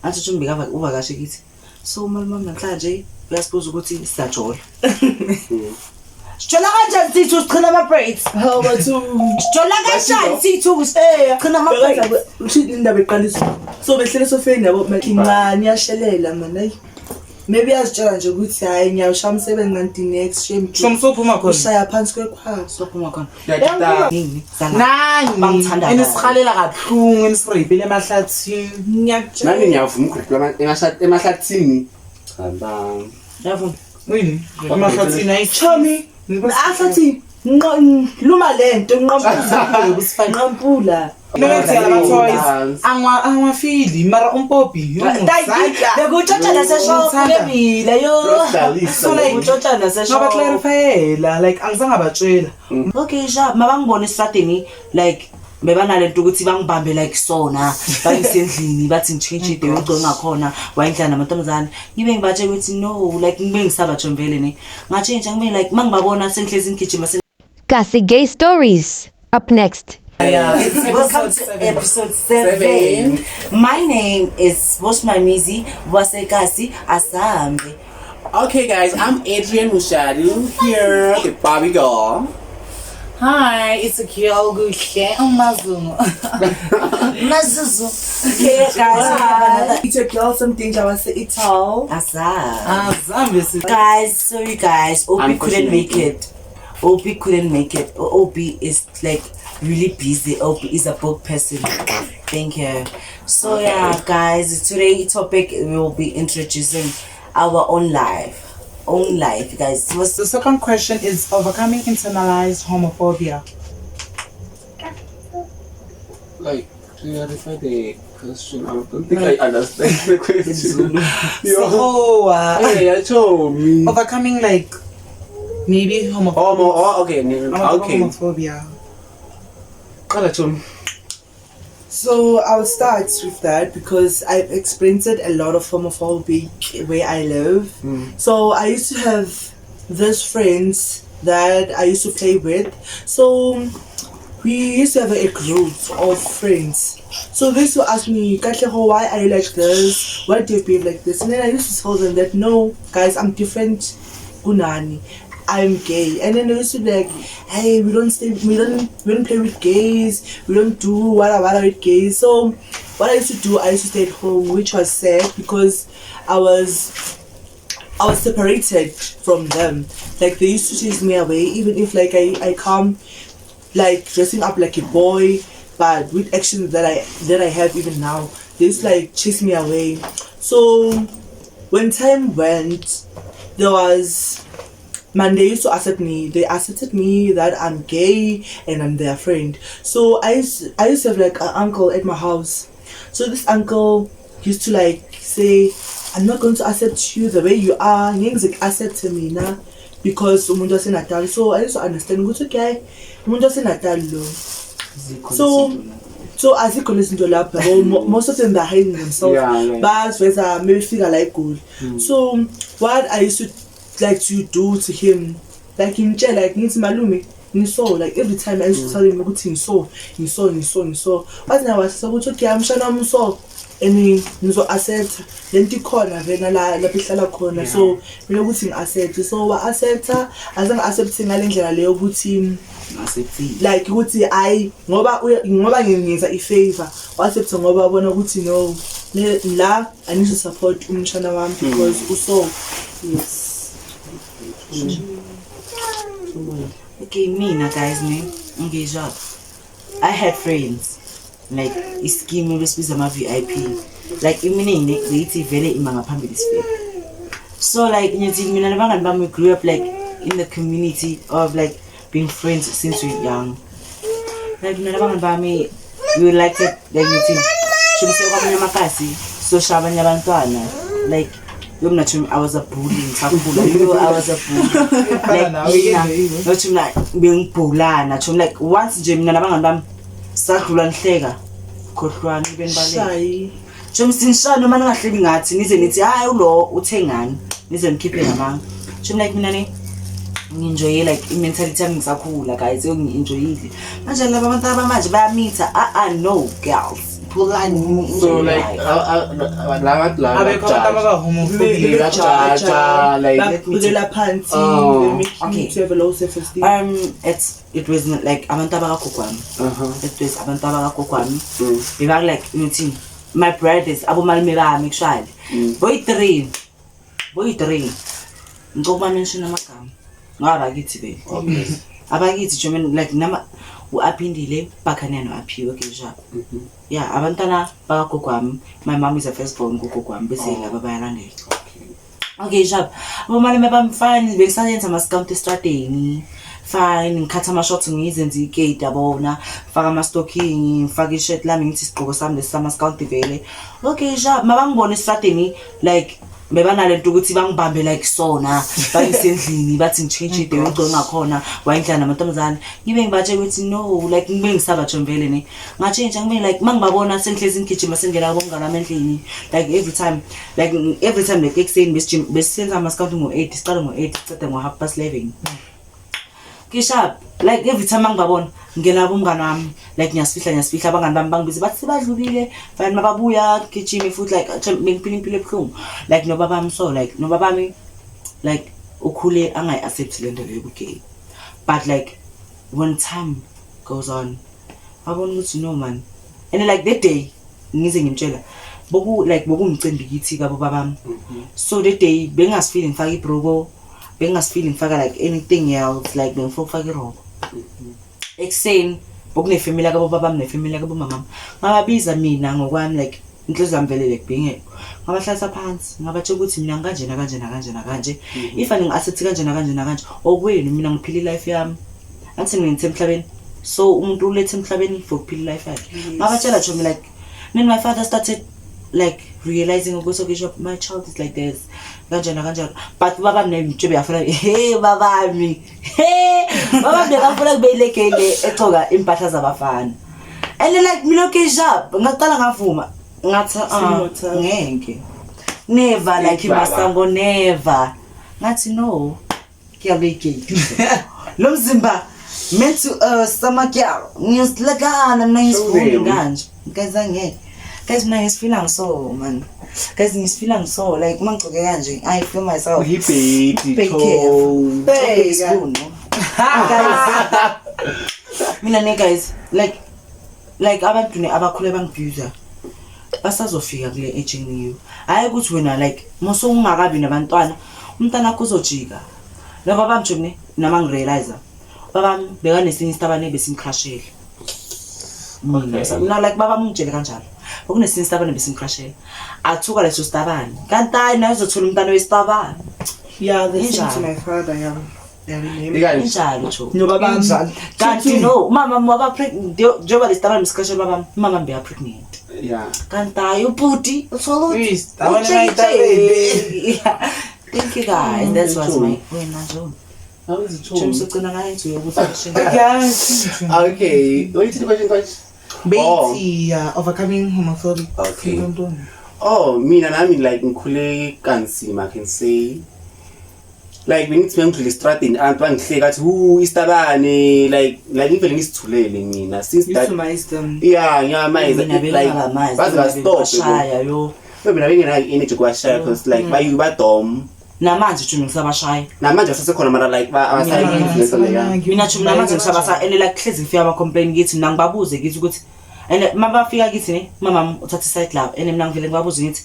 Athi uthi umbeka uvakashe kithi. So umalume wami namhlanje uyasibuza ukuthi siyajola. Sijola kanjani sithu sichina ama-braids? Hawu bathu. Sijola kanjani sithu sichina ama-braids? Usho indaba eqalisa. So behlele esofeni yabo incane iyashelela man ayi. Maybe yazitshela nje ukuthi hayi ngiyawushaya umsebenzi kanti next shame. Somsophuma khona. Ushaya phansi kwekhwapha. Sophuma khona. Ngiyakutaka. Nini? Zala. Nani? Bangithanda kabi. Enisihalela kabuhlungu enisireyipile emahlathini. Ngiyakutshela. Nami ngiyavuma ukuripela emahlathini. Cha ba. Uyavuma? Yini? Emahlathini ayi Chomi, asathi luma lento nqampula nqampula. Mina ama-toys angwafili mara umpopi Bekutshotsha naseshop bebile yo. So like Bekutshotsha naseshop. ngabaclarifyela like angizangabatshela. Okay, sharp. Mabangibona esitradini like bebanalento ukuthi bangibambe like sona bangisendlini bathi ngitshintshe the way ngigcoke ngakhona wayindlela namantombazane ngibe ngibatshela ukuthi no, like ngibe ngisabatsho vele ne ngatshintsha ngibe like mangibabona sengihlezi ngigijima. Kasi Gay Stories. Up next. Welcome to episode 7. My name is Boshmamizi Wasekasi Asambe. Okay guys, I'm Adrian Mushadu here, the Barbie girl. Hi, it's a girl kuhle umazungu. Mazuzu. Okay guys, we have another It's a girl something wase ital. Asa. Azambe si Guys, sorry guys, OP couldn't make it. OP couldn't make it. OP is like really busy. OP is a book person. Thank you. So yeah, guys, today topic we will be introducing our own life. Own life, guys. What's The second question is overcoming internalized homophobia. Like, clarify the question. I don't think I understand the question. Yo. So, Hey, you told me. overcoming like maybe homophobia. Oh, oh, okay. Okay. Homophobia. Qala Chomi. So I'll start with that because I've experienced a lot of homophobic where I live. So I used to have these friends that I used to play with. So we used to have a group of friends. So they used to ask me, "Katlego, why are you like this? Why do you behave like this?" And then I used to tell them that no, guys, I'm different. Kunani. I'm gay. And then they used to be like, "Hey, we don't stay, we don't play with gays, we don't do wada wada with gays." So what I used to do, I used to stay at home, which was sad because I was separated from them. Like they used to chase me away, even if like I come like dressing up like a boy, but with actions that I have even now, they used to like chase me away. So when time went, there was man, they used to accept me. They accepted me that I'm gay and I'm their friend. So I used to have like an uncle at my house. So this uncle used to like say, "I'm not going to accept you the way you are. Ngeke accept mina because umuntu waseNatal." So I used to understand ukuthi okay, umuntu waseNatal lo. So azikho lezi zinto lapha yabo. Most of them, they're hiding themselves. Baziveza maybe la eGoli. So what I used to like to do to him, like ngimtshela, like ngithi, "Malume, ngiso," like every time I used to tell him ukuthi ngiso, ngiso, ngiso, ngiso. Wathi naye wasisa ukuthi okay, mshana wami uso and ngizo-accepta le nto ikhona vena la lapho ihlala khona, so kumele ukuthi ngi-accepte. So wa-accepta, azange accepte ngale ndlela leyo ukuthi like ukuthi hayi ngoba ngoba ngiyenza i-favor. Wa-accepta ngoba wabona ukuthi no, la I need to support umshana wami because uso, yes. Okay, mina guys ne ngizwa I had friends like ischeme besibiza ama-VIP, like iminingi beyithi vele ima ngaphambili isifebe. So like ngithi mina nabangani bami, we grew up like in the community of like being friends since we were young. Like mina nabangani bami, we would like to like ngithi shumise kwamanye amakasi soshaya abanye abantwana. Like yo, mina chomi, I was a bully ngisakhula. Yo, I was a bully. Like mina nothi mina bengibhulana chomi. Like once nje mina nabangani bami sadlula nihleka, khohlwani benibaleka. Shayi. Chomi, sinishaya noma ningahlebi ngathi nize nithi hayi ulo uthengani, nize nikhiphe ngamanga chomi. Like mina ne ngi-enjoye like i-mentality yami ngisakhula guys. Yo, ngi-enjoyile. Manje laba abantu abamanje bayamitha. Ah ah, no girls. Pulani. So like laba laba Abekho abantu ababa-homophobic. Bajaja, like Bakubukela phansi, Oh. they make you Okay. to have a low self-esteem. It was not like abantu abakagogo wami. It was abantu abakagogo wami. Beba like ngithi my brothers abomalume bami actually. Boyi-three. Boyi-three. Ngicela ukuba mention amagama. Ngoba abakithi vele. Okay. Abakithi nje mina like nama u-Aphindile Bhakane no-Aphiwe Kejaba. Yeah, abantwana bakagogo wami. My mom is a first born kugogo wami bese laba bayalandela. Okay. Okay, sharp. Abomalume bami fine, bengisayenza ama-scout estradeni. Fine, ngikhatha ama-shorts ngizenze iketi yabona, ngifaka ama-stocking, ngifake i-shirt lami ngithi isigqoko sami lesi sama-scout vele. Okay, sharp. Mabangibona estradeni like bebanalento ukuthi bangibambe like sona, bangise endlini bathi ngitshintshe the way ngigcoke ngakhona, wayindlela namantombazane. Ngibe ngibatshela ukuthi no, like ngibe ngisabatsho vele ne. Ngatshintsha ngibe like mangibabona sengihlezi ngigijima sengena kubomngane wami endlini. Like every time, like every time like ekuseni besijim besisenza ama-scout ngo-8, siqale ngo-8 sicede ngo-11:30. Ke-sharp like every time angibabona ngingena kumngane wami like ngiyasifihla ngiyasifihla abangani bami bangibize bathi sebadlulile fine mababuya gijime futhi like bengiphila impilo ebuhlungu like nobabami so like nobabami like ukhule angayi-accept le nto leyo yobu-gay but like when time goes on wabona ukuthi no man and like that day ngize ngimtshela boku like bokumcimbi kithi kabo babami so that day bengingasifili ngifaka ibhroko bengingasifili ngifaka like anything else like bengifuna ukufaka iroko ekuseni bokunefamily akabo babami nefamily akabo mamami ngababiza mina ngokwami like inhliziyo yami vele like bingekho ngabahlalisa phansi ngabatshela ukuthi mina ngikanjena kanje nakanje nakanje if aningi-accept kanje nakanje nakanje okwenu mina ngiphila i-life yami angithi ngithe emhlabeni so umuntu ulethe emhlabeni for ukuphila i-life yakhe ngabatshela chomi like then my father started like realizing ukuthi okay sure, my child is like this kanjena kanjalo but babami nemtshebe yafuna hey babami hey babami bekafuna kube ilegele egcoka impahla zabafana and like mina okay sharp ngaqala ngavuma ngathi ah Same ngeke never like Baba. imasango never ngathi no kuyabekeki lo mzimba meant to summer girl ngiyosilakana mina ngisifuni them. kanje guys angeke guys mina ngisifila ngiso man guys ngisifila ngiso like uma ngigcoke kanje I feel myself Uhibhedi Be careful. Bheka. Guys mina ne guys like abantu ne abakhule bangibuza basazofika kule age engiyo hayi ukuthi wena like mose ungakabi nabantwana umntana wakho uzojika noba bami nje nama ngirealize babami bekanesinye isitabane besimcrashele mina Okay. mina like babami ungitshele kanjalo bekunesinye isitabane besimcrashele athuka leso sitabane kanti hayi naye uzothola umntana wesitabane Yeah, the same to Injalo. my father, yeah. Yeah, remember. Ikanje. injalo jo Nobabami. kanti no umama waba pregnant njengoba lesitabane besikrashele babami umama beka pregnant Yeah. kanti hayi ubhuti uthola Uyi, ukuthi isitabane bayithabele. Yeah. Thank you guys. That was my wena nje. How is it Jim sugcina ngayenza uyokuthi Yeah, Okay. Wait, the question coach. Oh. Bethi, yeah, overcoming homophobic. Okay. Oh, mina nami like ngikhule kanzima I can say. Like bengithi bengidlula estradini abantu bangihleka athi hu isitabane like ngivele ngisithulele mina since Used that to mice them. yeah ngiyamayiza mina like bengingabamazi baze bastop bashaya yo mina bengenayo energy kubashaya because like bayu badom namanje Jim ngisabashaya namanje basasekhona mara like abasayi-influencer leya mina Jim namanje ngisabashaya and like hlezi ngifika ama complain kithi mina ngibabuze kithi ukuthi and mabafika kithi ne mama uthatha side love and mina ngivele ngibabuze ngithi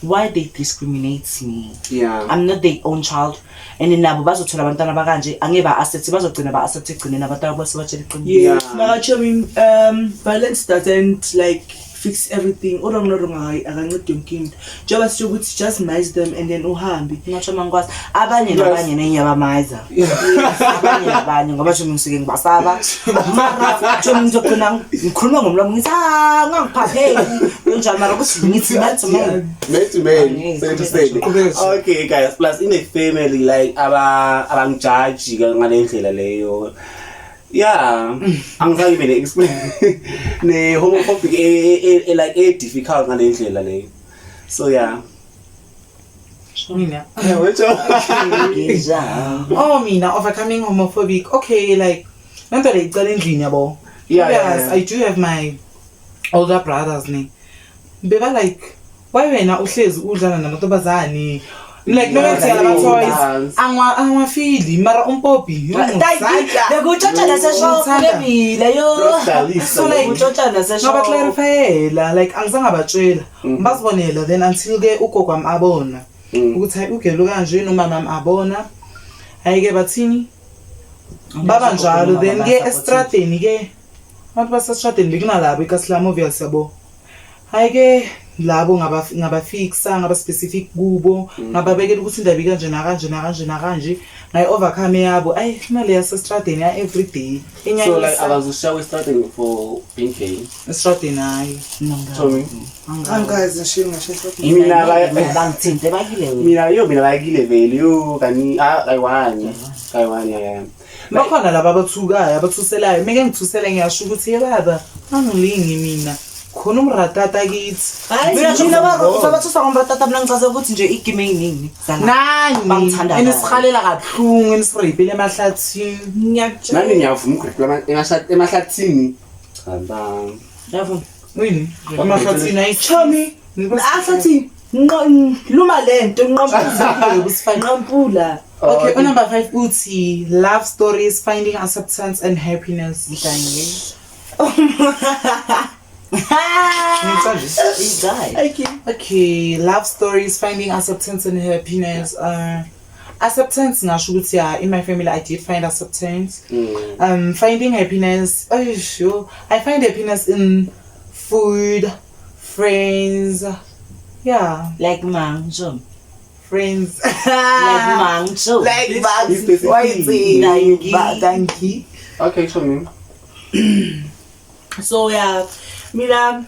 why they discriminate me yeah I'm not their own child and nabo bazothola abantwana bakanje angeke ba-accept bazogcina ba-accept ekugcineni abantwana bose batshela iqiniso Yes, Yeah. Mara violence doesn't like fix everything. Wrong no wrong akancedi yonke into. Njengoba sisho ukuthi just mice them and then uhambe. Ngatsho mangikwazi abanye nabanye nengiyabamayiza abanye nabanye ngoba nje ngisuke ngibasaba mara nje ngizogcina ngikhuluma ngomlomo ngithi ah ngangiphapheli kanjalo mara ukuthi ngithi man to man Man to man, Angeke, say to say. Qhubeka. Okay guys, plus in the family like aba abangijaji ngale ndlela leyo. Yeah, angizange ngibe ne-explain ne homophobic like e difficult ngale ndlela leyo. So yeah. Mina. Yeah, wethu. Ngeja. Oh mina overcoming homophobic. Okay, like lento le icala endlini yabo. Yeah, Yes, yeah, yeah. I do have my older brothers ne. Beba like why wena uhlezi udlala namantombazane like nobenzela ama-toys angwafili mara umpopi Bekutshotsha naseshop Ngithanda. lebile yo. Uyadlalisa. So like- Bekutshotsha naseshop. ngabaclarifyela like angizange abatshela bazibonela then until ke ugogo wami abona ukuthi hayi ugelo kanje nomama wami abona hayi-ke bathini baba njalo then ke estradeni ke abantu basestradeni bekunalabo ikasilam obvious yabo hayi ke labo ngabafixa ngaba-specific kubo ngababekela ukuthi indaba ikanje nakanje nakanje nakanje ngayi-overcome yabo ayi kunale yasestradeni ya-everyday So like enyanyisa abazushawa estradeni for being gay. estradeni hayi Tommy. Angikaze ngishiye ngasho Mina Bangithinte bakile wena. mina yo mina bayakile vele yo kani ah kayiwani. Kayiwani ya ya. Bakhona laba abathukayo abathuselayo meke ngithusele ngiyasho ukuthi ye baba angilingi mina khona umratata kithi Hayi, Mina mina babathusa ngomratata mina ngichaza ukuthi nje igame eyiningi. nani Bangithanda enisihalela kabuhlungu enisireyipele emahlathini ngiyakutshela. Nami ngiyavuma ukurepela emahlathini. Cha ba. Yavuma. yini emahlathini ayi Chomi, asathi luma lento nqampula nqampula. Okay, unumber 5 uthi love stories finding acceptance and happiness. Ngidangile. Ngicela Izayi. Okay. Okay, love stories finding acceptance and happiness. Acceptance ngasho ukuthi yeah, in my family I did find acceptance. Finding happiness, oh sure. I find happiness in food, friends. Yeah, Like mangjo. friends. Like mangjo. Like Be specific. bugs. Thank you. Okay, Tommy. So yeah, mina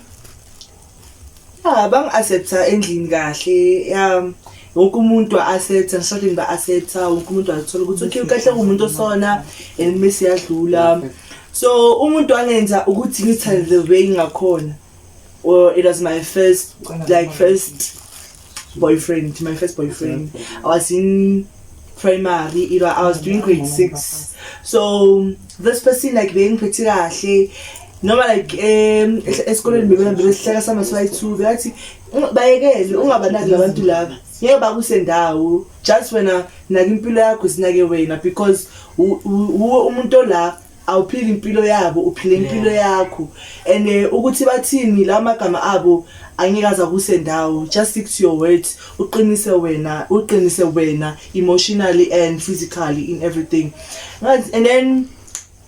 yeah, bangi-accepta endlini kahle. Yeah, wonke umuntu wa-accepta, ngisho ba-accepta, wonke umuntu wathola ukuthi okay kahle umuntu osona and mase yadlula. So umuntu wangenza ukuthi ngithande the way ngakhona. Or it was my first like first boyfriend, my first boyfriend. I was in primary, you know, I was doing grade 6. So this person like bengiphethe kahle noma like esikoleni bebesihlala sama sibayi-two bekathi bayekele ungabanaki labantu laba ngeke bakusendawo just wena naka impilo yakho sinake wena because wuwe umuntu ola awuphili impilo yabo uphile impilo yakho and ukuthi bathini la magama abo angeke aze akusendawo just stick to your words uqinise wena uqinise wena emotionally and physically in everything. And then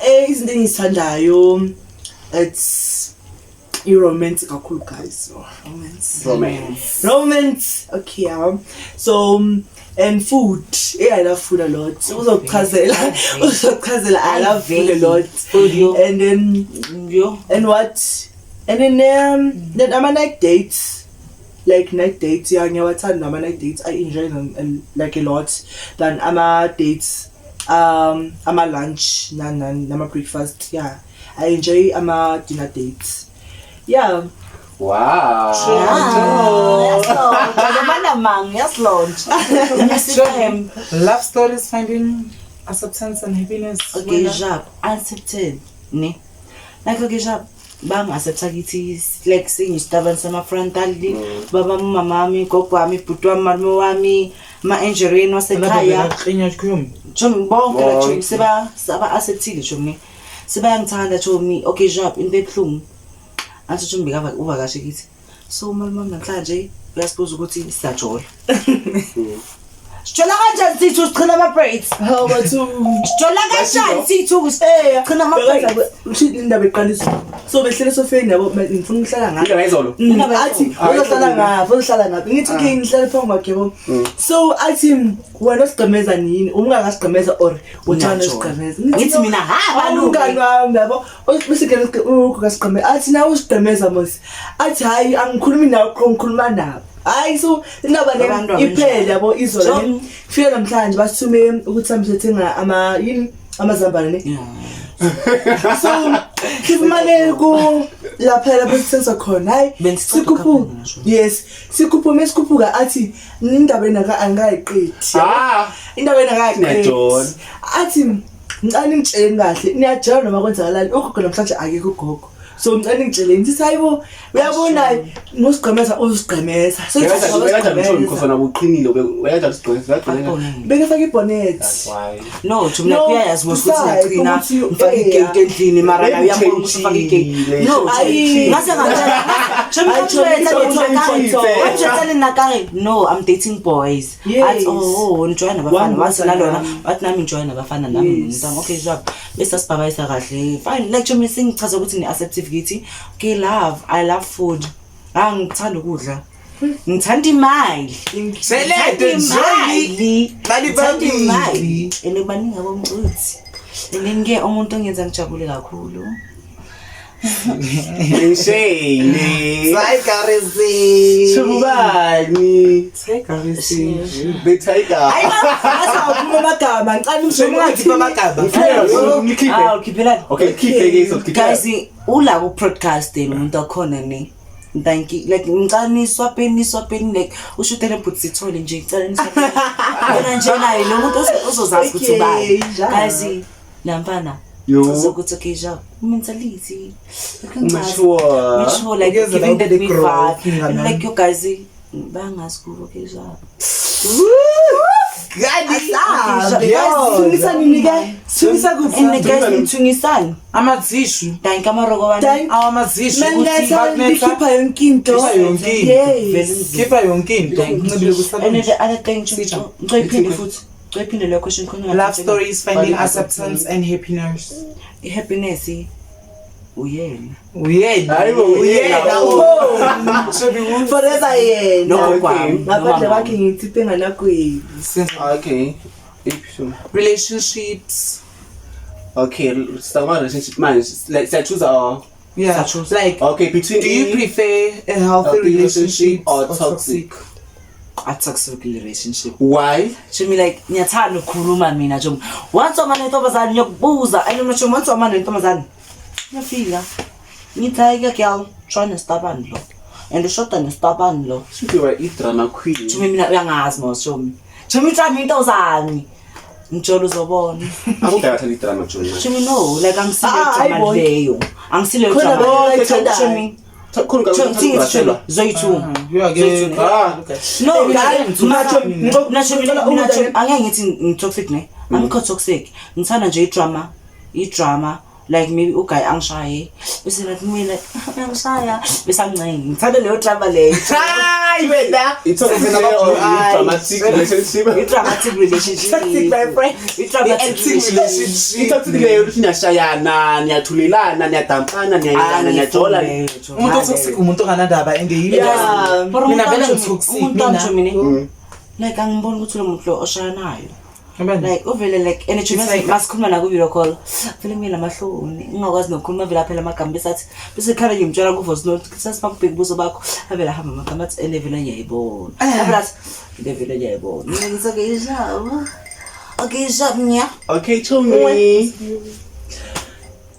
izinto engizithandayo it's i-romance kakhulu guys. Oh, romance Romance. Romance okay yeah. So and food, yeah, I love food a lot. Uzokuchazela uzokuchazela I love food a lot. Food yo. And then Yo. and what and then then ama night dates like night dates yeah ngiyawathanda ama night dates. I enjoy them like a lot than ama dates ama lunch nama breakfast. Yeah, I enjoy ama dinner dates. Yeah. Wow. Mang, yes, Love stories finding acceptance and happiness. Okay, jab accepted ne. Like okay, jab bangi-accepta kithi like sengiyisitabane sama-frontal baba mamami gogo wami bhuti wami malume wami ma-enjereni wasekhaya chomi bonke la chomi seba-acceptile chomi sebayangithanda chomi. Okay jab into ebuhlungu athi chomi uvakashe kithi so umalume wami namhlanje uyasibuza ukuthi siyajola. Sijola kanjani sithu sichina ama-braids? How about you? Sijola kanjani sithu sichina ama-braids? Indaba iqalisa so behlele esofeni yabo ngifuna ukuhlala ngapha. Indaba izolo. Athi uzohlala ngapha uzohlala ngapha ngithi okay ngihlale phambi kwakhe yabo. So athi wena usigqemeza nini ungakasigqemeza or uthanda usigqemeza Ngithi mina ha umngani malume. wami yabo bese ke ukasigqemeza athi nawe usigqemeza mos athi hayi angikhulumi nawe ngikhuluma nabo. Hayi so indaba le Abantu iphele yabo izolo Jom. fika namhlanje basithume ukuthi sambe sithenga ama yini amazambane ne. So sifumane ku lapha lapho sithengiswa khona hayi Bengisicela sikhuphu ukukhaphana ngisho. yes sikhuphume sikhuphuka athi indaba enaka angayiqedi Ah. indaba enakayiqedi Niyajola. athi ngicela ningitshele kahle niyajola noma kwenzakalani ugogo namhlanje akekho ugogo. So ngicela ngitsheleni ngithi hayibo uyabona ngosigqemeza usigqemeza. So Uyaja msho because wena uqinile uyaja usigqemeza uyagqemeza. Bekafaka ibonnet. That's why. No, Jumla No, uyayazi mos ukuthi besides, ngiyaqina ukuthi, ngifake eh, igate endlini mara naye uyabona ukuthi ufake igate. No, Ayi. ngase ngamtshela Ayi, Chomi, Chomi, nakae no, I'm dating boys. Yes. Athi oh ngijoyina nabafana Wami wathi nalona nami. wathi nami ngijoyina nabafana nami Yes. ngintanga okay jwap bese sibhabayisa kahle fine like Chomi singichaza ukuthi ni acceptive kithi okay love I love food. Ah ngithanda ukudla. Ngithanda imali. Selede Imali. Bali Ngithanda babili. imali. And baningi abomcuthi. And then ke umuntu ongenza ngijabule kakhulu. Ngishane. Sayikarisi. Shubani. Sayikarisi. The tiger. Hayi ngathi awuphuma amagama ngicela Sengingakhipha amagama. Ngikhiphe. Ah ukhiphelani. Okay, khiphe ke so khiphe. Guys, ula ku podcast umuntu akhona ne. Thank you. Like ngicela niswapeni niswapeni like ushutele bhuti sithole nje ngicela niswapeni. Yena nje naye lo muntu uzozazi ukuthi Okay, ubani. ja. Guys, la mfana. Yo. Uzokuthi okay ja. Mentality. Mature. Mature like Ukuyeza giving la that me growth, vibe. And ngani. like you guys bangazi kubo okay ja. Gadi. Sungisa nini ke? Sungisa kuphi? And guys ngithungisani. Amazishu. Thank amaroko wami. Thank Awamazishu. Mangatha likhipha yonke into. Khipha yonke into. Yes. Khipha yonke into. Unqibile And kusalunje. the other thing ngicela iphinde futhi. Ngicela iphinde leyo question khona. Love stories, finding acceptance and happiness. Happiness uyena. Uyena. Hayibo, uyena. Oh. Forever yena. Lokho kwami. Ngaphandle kwakhe ngithi penganagwebi. Okay. Iphi? Relationships. Okay, start relationship manje. Like siya-choose or Yeah. Like, okay between do you prefer a healthy Healthy relationship relationship or toxic? A toxic relationship. Why? Chomi like ngiyathanda ukukhuluma mina Chomi. Once wama nentombazane ngiyokubuza. And mina Chomi once wama nentombazane. Ngiyafika. Ngithi hayi ke girl, try nestabani lo. And ushoda nestabani lo. Should be i-drama queen. Chomi mina uyangazi mos Chomi. Chomi uthanda into zami. Ngitshela uzobona. Akudala i-drama Chomi. Chomi no, like angisileyo Ah, drama hayi bo. leyo. Angisileyo Khona drama. bonke leyo. ethandayo. Chomi. Khona Chomi thi Chomi zoyi-two. Yeah, Ah. No, Guys, mina Chomi, mina Chomi ngicela mina ukubuza Chomi angeke ngithi ngi-toxic ne. Angikho toxic. Ngithanda nje i-drama, i-drama like maybe uguy angishaye bese like mina uyangishaya bese angincenge. Ngithanda leyo drama leyo. Hayi wena. I-toxic or i-dramatic relationship. I-dramatic relationship. Toxic, my friend. I-dramatic I-acting relationship. relationship. I-toxic leyo ukuthi niyashayana, niyathulelana, niyadampana, niyayelana, niyajola. Angifuni leyo, Chomi. Umuntu otoxic umuntu onganandaba and yimi. Yeah. But Mina umuntu vele wami, ngi-toxic, umuntu wami mina. Chomi ne. Like angiboni ukuthi lo muntu lo oshayanayo. Like uvele like and It's Chomi like- masikhuluma la ku-video call vele ngime namahloni ngingakwazi nokukhuluma vele aphela amagama bese athi bese khala ngimtshela ku-voice note sasibakubheka ubuso bakho avele ahamba amagama athi ene vele ngiyayibona avele athi ene vele ngiyayibona mina ngithi okay sharp okay sharp nya Okay, Chomi.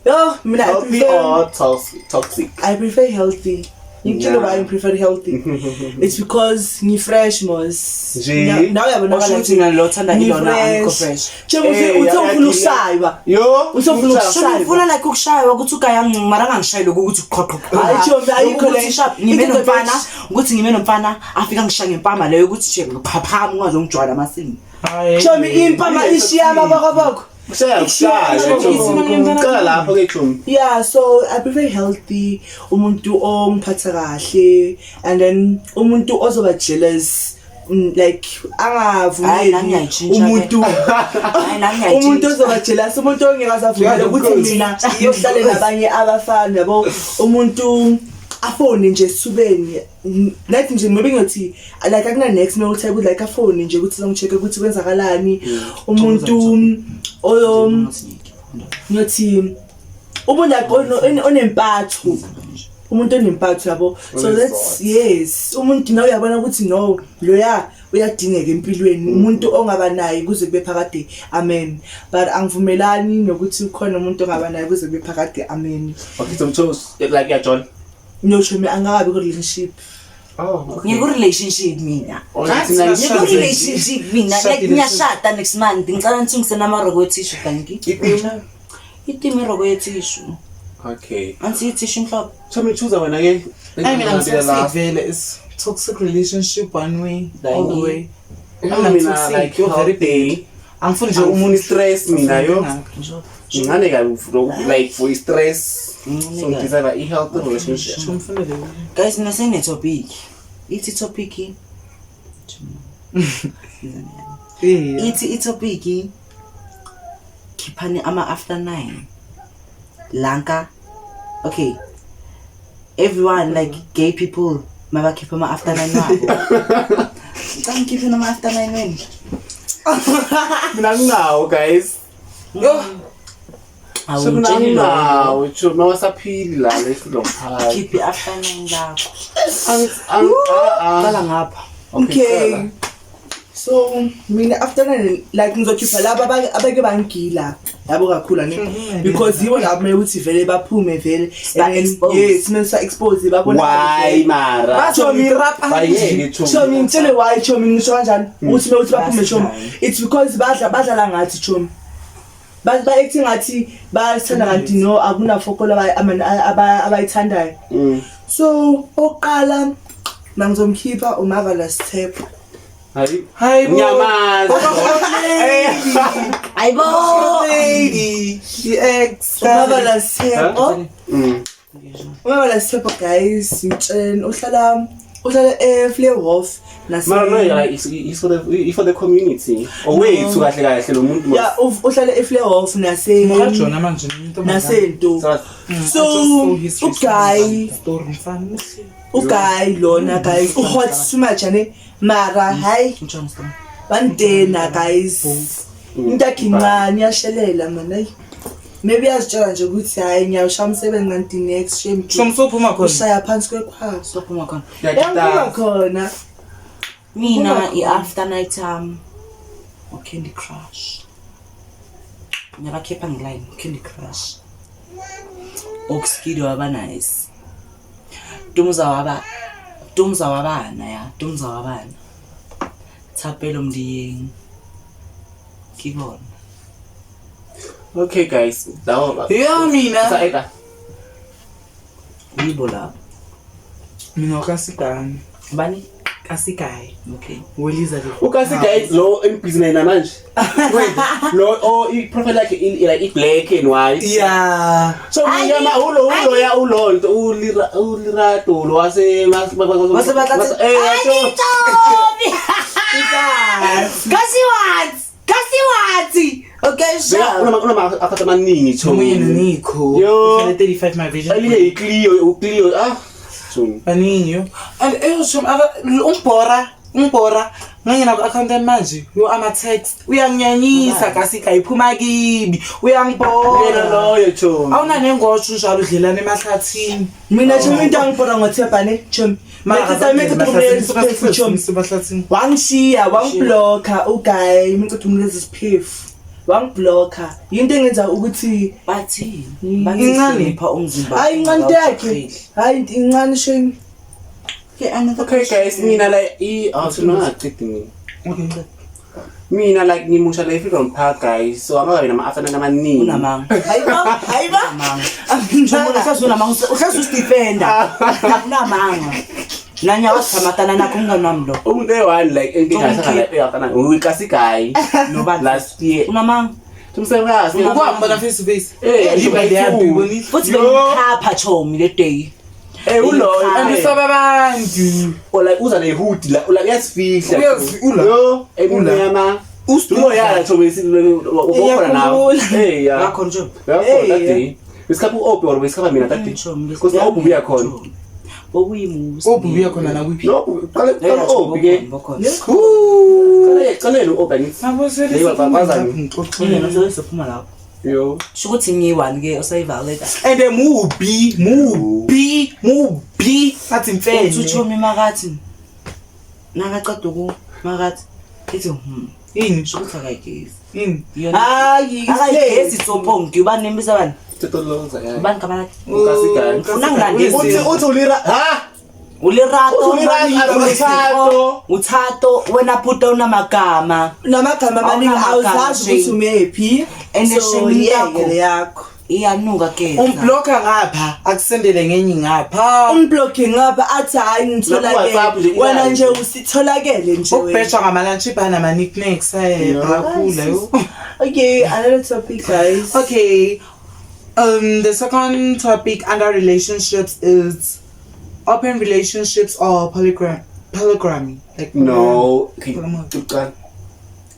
Yo, mina I Healthy prefer or toxic? I prefer healthy. Ngikutshela Yeah. why I prefer healthy. It's because ngi-fresh mos. Nje. Nawe uyabonakala Osho ukuthi mina lo thanda ilona angikho fresh. Njengoba Eh, uthe ufuna ya- ukushaywa. Yo. Uthe ufuna Chomi ukushaywa. ngifuna like ukushaywa ukuthi ugaya mara angangishayi lokhu ukuthi qho qho qho. Hayi, Chomi, ayikho Ukuthi le. sharp ngime Into nomfana bitch. ukuthi ngime nomfana afika ngishaye ngempama leyo ukuthi nje ngiphaphama ungaze ungijwayele amasini. Chomi impama ishiya amabokoboko. Kushaya kushaya. Chomi. Cala lapho ke Chomi. Yeah, so I prefer healthy umuntu ongiphatha kahle and then umuntu ozoba jealous like Hayi, nami angavumeli ngiyayitshintsha ke. umuntu Hayi, nami ngiyayitshintsha. umuntu ozoba jealous umuntu ongeke azavumele Yeah, ukuthi because- mina ngiyohlale nabanye abafana yabo umuntu afone nje esithubeni nathi nje maybe ngiyothi like akuna next uma uthi ukuthi like afone nje ukuthi zongi-check ukuthi kwenzakalani umuntu oyo ngiyothi umuntu like onempatho umuntu onempatho yabo so that's yes umuntu nawe uyabona ukuthi no loya uyadingeka empilweni umuntu ongaba naye kuze kube phakade amen but angivumelani nokuthi ukhona umuntu ongaba naye kuze kube phakade amen. Okay, so so like yeah, John. No chomi angakabi ku-relationship. Oh, okay. Ngiku-relationship mina. Oh, thina Ngiku-relationship mina. Like Shadile. ngiyashada next month. Ngicela nithungise namaroko wethishu thank you. Iphi? Itimi iroko yethishu. Okay. Anti ithisha inhloko. Chomi choose wena ke. I mean, I'm toxic vele. It's toxic relationship one way, all the way. I'm not Mina toxic. like You're very healthy. Angifuni nje Angifuni umuntu stress mina yo. Ngisho. Ngincane kabi like for stress. So Ngincane kabi. ngideserve a healthy relationship. Ngimfunele. Guys, mina sengine topic. Ithi topic. Eh. Ithi itopic khiphani ama after 9. Lanka. Okay. Everyone like gay people mabakhipha ama after 9 wabo. Ngicela ngikhiphe nama after 9 wena. Mina nginawo guys. Yo. So mina Awungitsheli lo. nginawo chomi awasaphili la lefilo phakathi. Khiphe after 9 lakho. Ang ah. Qala ngapha. Okay. So mina after nine like ngizokhipha laba abake bangigila yabo kakhulu ne because yibo labo kumele ukuthi vele baphume vele. Ba And then, expose. yes kumele sa expose babona. Why mara? Chomi Bayeke chomi. Chomi ngitshele why chomi ngisho kanjani ukuthi kumele ukuthi baphume chomi. Basigayi. It's because badlala ngathi chomi. Ba acting ngathi bayasithanda kanti no akunafokolo abayithandayo. So oqala mangizomkhipha uMarvelous Tap. Hayi. Hayi bo. Ngiyamazi. Ayibo. Lady. The ex. uMarvelous Tap. uMarvelous Tap guys, ngitshela uhlala eFleurhof nase Mara no like it's for the community. Oh wait, kahle kahle lo muntu. Yeah, uhlala eFleurhof nase Ngajona manje umuntu nasento. So uguy story mfana muhle. uguy lona guys uhot too much ane mara hayi Ngitshona sithombe. bandena guys. Into yakhe incane iyashelela man hayi. Maybe yazitshela nje ukuthi hayi ngiyawushaya umsebenzi kanti next shame. Shomsophuma khona. Ushaya phansi kwekhwapha. Sophuma khona. Yangiphuma khona. Mina i-after night Candy Crush. Ngiyabakhipha ngeline Candy Crush. Oxkido waba nice. Dumza wabana ya, Dumza wabana. Thapelo Mdiyeng. Kibona. Okay guys, dawo. Yeah mina. Saita. Yibo lapho. Mina kasigani. Bani? Kasigayi. Okay. Weliza le. Ukasi guys lo embhizinesi namanje. Wait, lo oh i profile yakhe like i black and white. Yeah. So mina ulo ulo ya ulonto ulira ulirato lo wase Wase batlatse- eh so Kasi what? Okay, sure. Una akata maningi cho. Omunye noNico. Yo. Uhlale 35 my vision. Elinye iClio uClio ah. So Baningi yo. And eyoshom umbora ngangena ku-account yami manje yo ama-text uyanginyanyisa kasi iphuma kibi yena uyangibora loyo cho. awunanengosho njalo udlelana emahlathini Mina chomi into angibhora ngoThepha ne chomi. Chomi. Wangishiya, wangiblocka uguy, ngicela umnikeze isiphefu. Wangiblocka. Into engenza ukuthi Bathini? Incane. Bathi umzimba. hayi incane yakhe. Hayi incane shame. Okay, another Okay guys, mina like i awusinongaqedi mina. Okay. Mina like ngimusha la eFreedom Park guys. So angakabi nama afternoon amaningi. Unamanga. Hayibo, hayibo. Unamanga. Njengoba uhlezi unamanga, uhlezi usidefenda. Unamanga. Nanya wasithamatana nakho umngani wami lo. Umuntu eyi-one like engingasakala e-afternoon. Uyikasi guy. Nobani? Last year. Unamanga. Tumsekazi. Ukuhamba face to face. Eh, Ibona. Futhi bengikhapha chomi le day. Eh uloyo. And usaba abantu. Or like uza ne-hood la like uyasifihla. Ula. Yo, emnyama. Uloyala chomi ubokhona nawe. Eh ya. Ngakho nje. Uyakhona that day. Besikapha u-Obi or besikapha mina that day. Chomi. Because u-Obi ubuya khona. Bokuyimusi. Obi ubuya khona nakuphi? No, qale qale u-Obi ke. Bokhona. Qale qale lo-Obi angithi. Mina sephuma lapho. Yo. Sho ukuthi ngiyi-one ke osayivaleka. And mubi athi Uthi mfene. uchomi makathi nakaceda uku makathi ithi Ini sho ukuthi akayigezi. ini. Iyona Hayi, akayigezi tsopongi ubani nembisa bani? Totoloza ya. Ubani gama lakhe? Ukasi guy. Ufuna ngilandise. Uthi ulira ha? Ulerato, Ulerato, Uthato. Uthato, wena puta unamagama. Namagama amaningi Awunamagama, awuzazi ukuthi shame. umephi. And So, shame yeke yakho. le yakho. Iyanuka ke. Umblocka ngapha akusendele ngenye ngapha. Umblocke ngapha athi hayi Naku-WhatsApp nje, ngitholakele wena ilayo. nje usitholakele nje wena. Ukubheja ngama-lunch nama-nicknacks kakhulu yo. Okay, another topic, guys. Okay. The second topic under relationships is open relationships or polygamy. Like No, okay, Polyamory. uqala.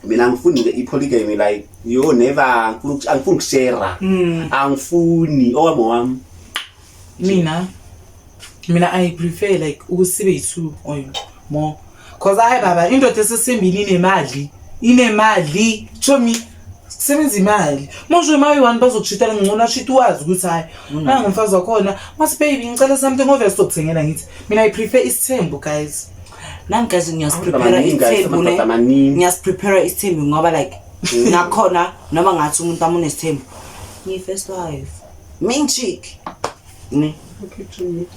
Mina angifuni nje i-polygamy, like yo, never. Angifuni ukushare. Angifuni owami wami. Mina I prefer like ukuthi sibe yi-two or more. 'Cause hayi baba, indoda esesembili inemali. Inemali. Chomi kusebenza imali. Manje uma uyi-one bazokushitela ngcono ashite wazi ukuthi hayi nangumfazi wakhona. Masi baby, ngicela something obvious sokuthengela ngithi. Mina I prefer isithembu, guys. Nami guys ngiyasiprepare Amaningi, guys, isithembu ne. amadoda amaningi. Ngiyasiprepare isithembu ngoba like nakhona noma ngathi umuntu wami unesithembu. Ngiyi-first wife. Main chick. Ne.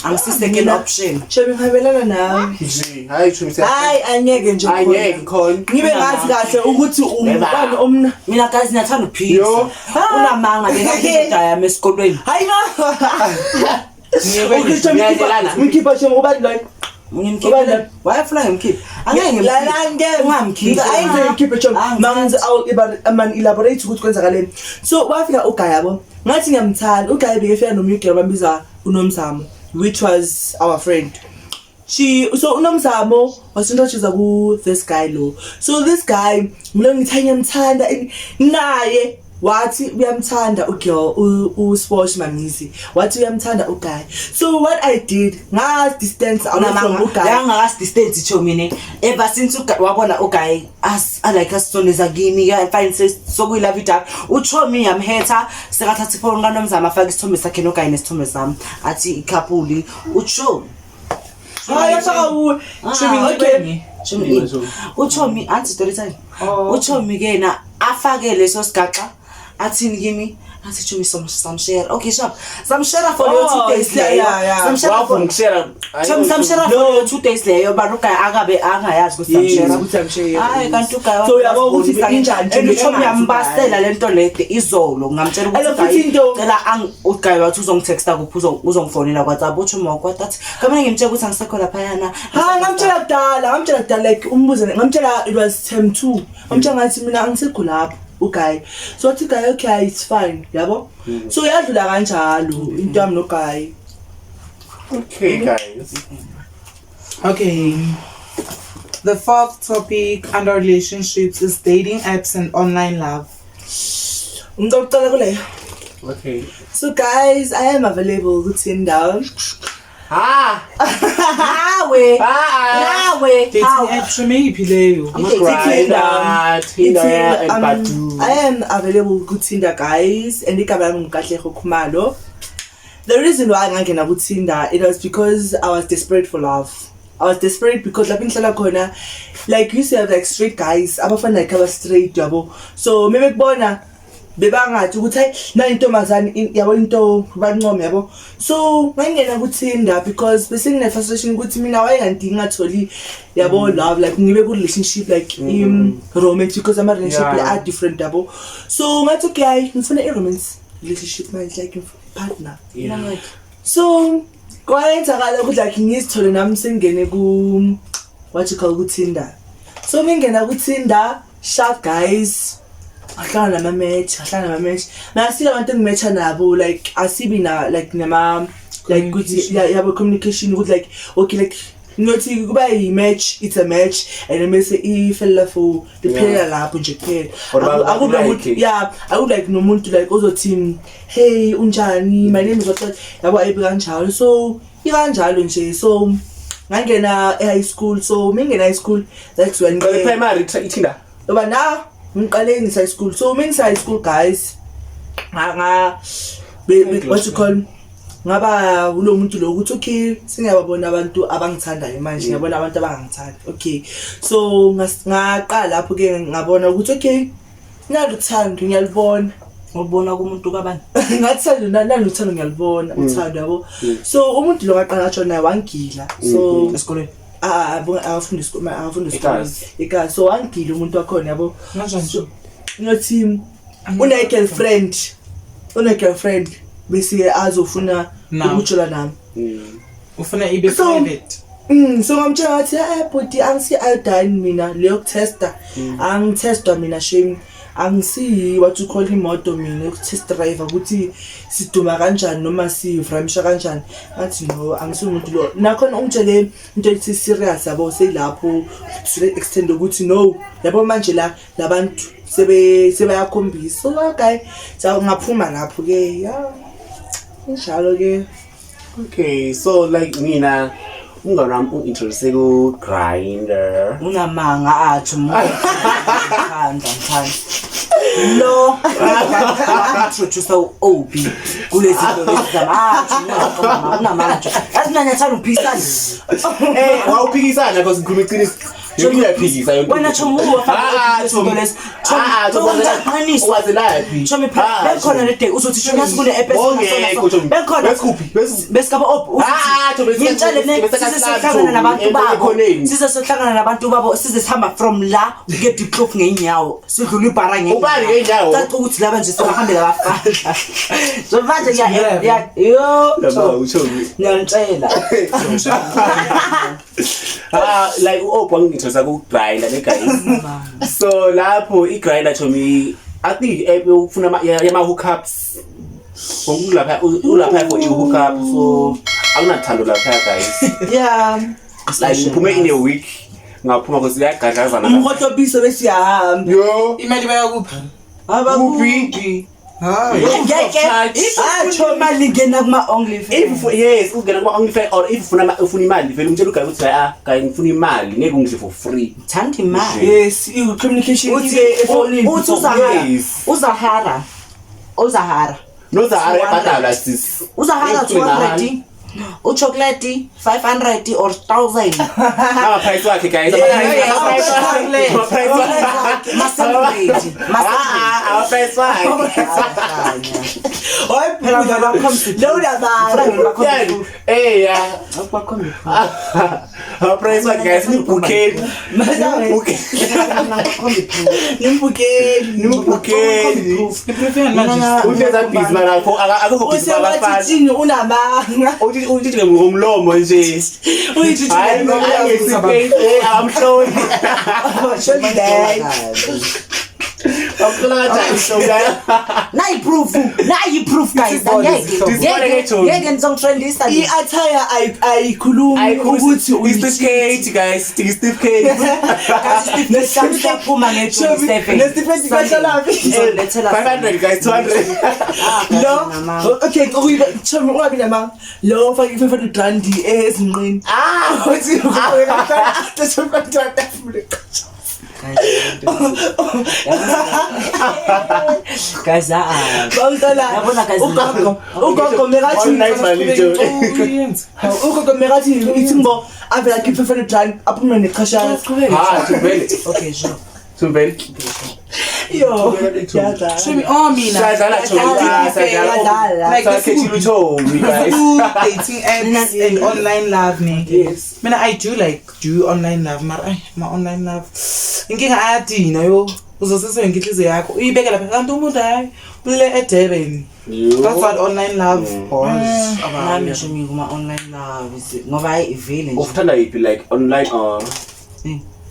Angisi second option. Shebe, ngihambelana nawe. Nje, hayi chomi. Hayi, angeke nje. Angeke khona. Ngibe ngazi kahle ukuthi umntwana omna. Mina guys ngiyathanda ukuphikisa. Yo. Unamanga bengakuda yami esikolweni. Hayi na. Ngiyadlelana. Ngikhipha shebe ubani loyo? Ngimkhiphe. Wayefuna ngimkhiphe. Angeke ngimkhiphe. Lalani ke. Ungamkhiphi. Ayize ngikhiphe chomi. Mangize awu man elaborate ukuthi kwenzakaleni. So wafika uGuy, yabo. Ngathi ngiyamthanda. UGuy bekefika nomunye ugirl bambiza uNomzamo, which was our friend. She so uNomzamo wasintroduce ku this guy lo. So this guy ngilo ngithi ngiyamthanda and naye wathi uyamthanda ugirl uSposh Mamizi, wathi uyamthanda uguy. So what I did, nga distance away from uguy. Yangakasi-distance chomi ne. Ever since wabona uguy as like asisondeza kimi ke, fine, sokuyilove idaba. Uchomi yamhetha sekathatha ifoni kaNomzamo afake isithombe sakhe noguy nesithombe sami athi icouple uchomi. Hayi, afaka kuwe. Chomi, Okay. Chomi, uchomi anti story time. Uchomi ke na afake leso sigaxa athini kimi, athi chomi samshare. Okay, sharp, samshare for leyo 2 Oh, days yeah, leyo. yeah. Samshare for Wavuma ukushare. Chomi, samshare for leyo 2 days leyo, but uguy akabe angayazi ukuthi Yes, samshare. ukuthi samshare. Hayi, kanti uguy So uyabo ukuthi injani, and uchomi engazi yambasela lento lede izolo ngamtshela And ukuthi futhi guy, cela uguy wathi uzongitexta kuphi, uzongifonela kwaWhatsApp. Uchomi wakwata athi kamane ngimtshela ukuthi angisekho laphayana. Ha, ngamtshela kudala like umbuzo ngamtshela, it was term 2. Ngamtshela ngathi mina angisekho lapho uguy. So wathi guy, okay, it's fine, yabo. So yadlula kanjalo into yami noguy. Okay guys. Okay. The fourth topic under relationships is dating apps and online love. Umuntu oqala kuleyo. Okay. So guys, I am available ku Tinder. Ah. Nawe. Ah. Nawe. Dating Hawu. app shemeyiphi leyo? Grindr, Tinder and Badoo. I am available ku Tinder, guys, and igama lami nguKatlego Khumalo. The reason why ngangena ku Tinder, it was because I was desperate for love. I was desperate because lapho ngihlala khona, like, you used to have like straight guys, abafana like aba straight, yabo. So maybe kubona bebangathi ukuthi hayi na intombazane yabo, into bancome, yabo. So ngangena ku Tinder because bese ngine frustration ukuthi mina wayenganti ngingatholi, yabo, love, like ngibe ku relationship like romance, because ama relationship are different, yabo. So ngathi okay, hayi, ngifuna i romance relationship manje, like partner. So kwayenzakala ukuthi like ngizithole nami sengene ku what you call ku Tinder. So mingena ku Tinder, sharp guys, ahlala nama-match, ahlala nama-match nasile abantu engimatcha nabo, like asibi na like nama like ukuthi yabo communication ukuthi like okay, like ngiyothi kuba yi-match, it's a match, and then bese ifelela for liphelela lapho nje kuphela. Or Akube like ukuthi yeah, akube like nomuntu like ozothi hey, unjani, my name is what, yabo, ayibe kanjalo. So ikanjalo nje. So ngangena e-high school, so mingena high school, that's when Qale primary iTinder. Yoba na ngiqale ngise high school. So mengise high school guys, nga what you call ngaba ulo muntu lo ukuthi okay, sengiyababona abantu abangithandayo manje, ngiyabona abantu abangangithandi. Okay, so ngaqala lapho ke ngabona ukuthi okay, naluthando ngiyalibona. Ngobona kumuntu kabani? Ngathi naluthando ngiyalibona uthando, yabo. So umuntu lo ngaqala ngatsho naye wangila, so Esikolweni. Ah, akafunda isikole, akafunda isikole. Ekasi. Ekasi. So wangila umuntu wakhona, yabo. Kanjani? So, ngiyothi une girlfriend. Une girlfriend bese azofuna Nawe. ukujola nami. Ufuna ibe private. So ngamtshela ngathi bhuti, angisi iodine mina leyo kutesta, angithestwa mina shame, angisiyi what you call imoto mina yoku-test driver ukuthi siduma kanjani noma sivramisha kanjani. Ngathi no, angisiwumuntu lo. Nakhona ungitshele into ethi serious, yabo, seyilapho to the extent ukuthi no, yabo, manje la labantu sebe sebayakhombisa. So okay, so ngaphuma lapho ke, ya, injalo ke. Okay, so like mina umngane wami ungi-introduce ku-Grindr. Unamanga atsho ngithanda ngithanda lo introduce u-Obi kulezi zinto lezi zamatsho. Unamanga nje, yazi, mina ngiyathanda ukuphikisana. Eh, wawuphikisana because ngikhuluma iqiniso. Yonke uyaphikisa yonke. Wena chomi, Ah, izinto lezi. Ah, Qiniso. Wazelaphi? Chomi, bekhona le day uzothi chomi, yazi kune app. Bongekho, chomi. Bekhona. Besikuphi? Besikaba op. Ah, chomi, Ngitshele ne size sihlangana nabantu babo. Ekhoneni. Size sihlangana nabantu babo, size sihamba from la ukuya Diepkloof ngeenyawo, sidlula ibhara ngeenyawo. Ubani ngeenyawo? Caca ukuthi laba nje sebahambela abafana. So manje ya ya yo. Lama uchomi. Ngiyantshela. Ah, like u-Obi wangi-introduce ku-Grindr ne guys. So lapho i-Grindr, chomi, I think i-app yokufuna yama-hookups. Wonke ulapha ulapha for i-hookup, so akunathando lapha, guys. Like ngiphume in a week, ngaphuma because iyagadlazana. Umhotobiso bese uyahamba. Yo. Imali bayakupha? Kuphi? Hayi. Ngeke. Ah, chomi. Imali ingena kuma OnlyFans. If yes, ungena kuma OnlyFans or if ufuna imali vele umtshela uguy ukuthi ah guy, ngifuna imali, ngeke ungidle for free. Thanda imali. Yes, i-communication Uthi ibe efonini. uthi uZahara. Yes. uZahara. uZahara. NoZahara ebhadala, sis. uZahara 200. Uchocolate 500 or 1000. Ama-price wakhe, guys. Ama-price wakhe. Ma-celebrate. Ah, ama-price wakhe. Hayi Phela phela bakhombe lo unamanga. Yani, eh ya. Ama-price wakhe, guys, nibhukheni. Nibhukheni. Nimbukeli. Nibhukheni. I-prefer manje. Uhleza busy mara akukho busy babafana. Usewathithini unamanga. Uthi uthi ngomlomo nje. Hayi, Uyithithini. eh, amhloli. Amhlola kanjani? Nayi proof, nayi proof, guys. Ngeke. Ngeke, Chomi. Ngeke nizongitrendisa nje. I-attire ayikhulumi ukuthi Isitifiketi, guys, isitifiketi. Guys, siyaphuma nge-27. Nesitifiketi kahlalaphi? Ngizolethela 500, guys, 200. Lo, okay, chomi, ungabi namanga. Lo ufake i-500 rand ezinqeni. Ah, Uthi ufake kahlala tafula. Guys, ah. Bawuqala. Yabona, guys, Ugogo mekathi Online money, Joe. Uyenza. Ugogo mekathi ithi ngo avela khiphe 500 rand aphume neqhashana. Ah, Thubele. Okay, sure. Thubele. Yo. Yadlala. Chomi, oh mina. Sadlala, Chomi. Ah, sadlala. Yadlala. Like Sakhethile uChomi, guys. Dating apps and online love ne. Yes. Mina I do like do online love, mara ay ma online love. Inkinga ayadina yo. Uzosese yonke inhliziyo yakho uyibeke lapha kanti umuntu hayi ule eDurban. That's what online love was about. Nami nje ngikuma online love ngoba hayi ivele nje. Uthanda yiphi, like online or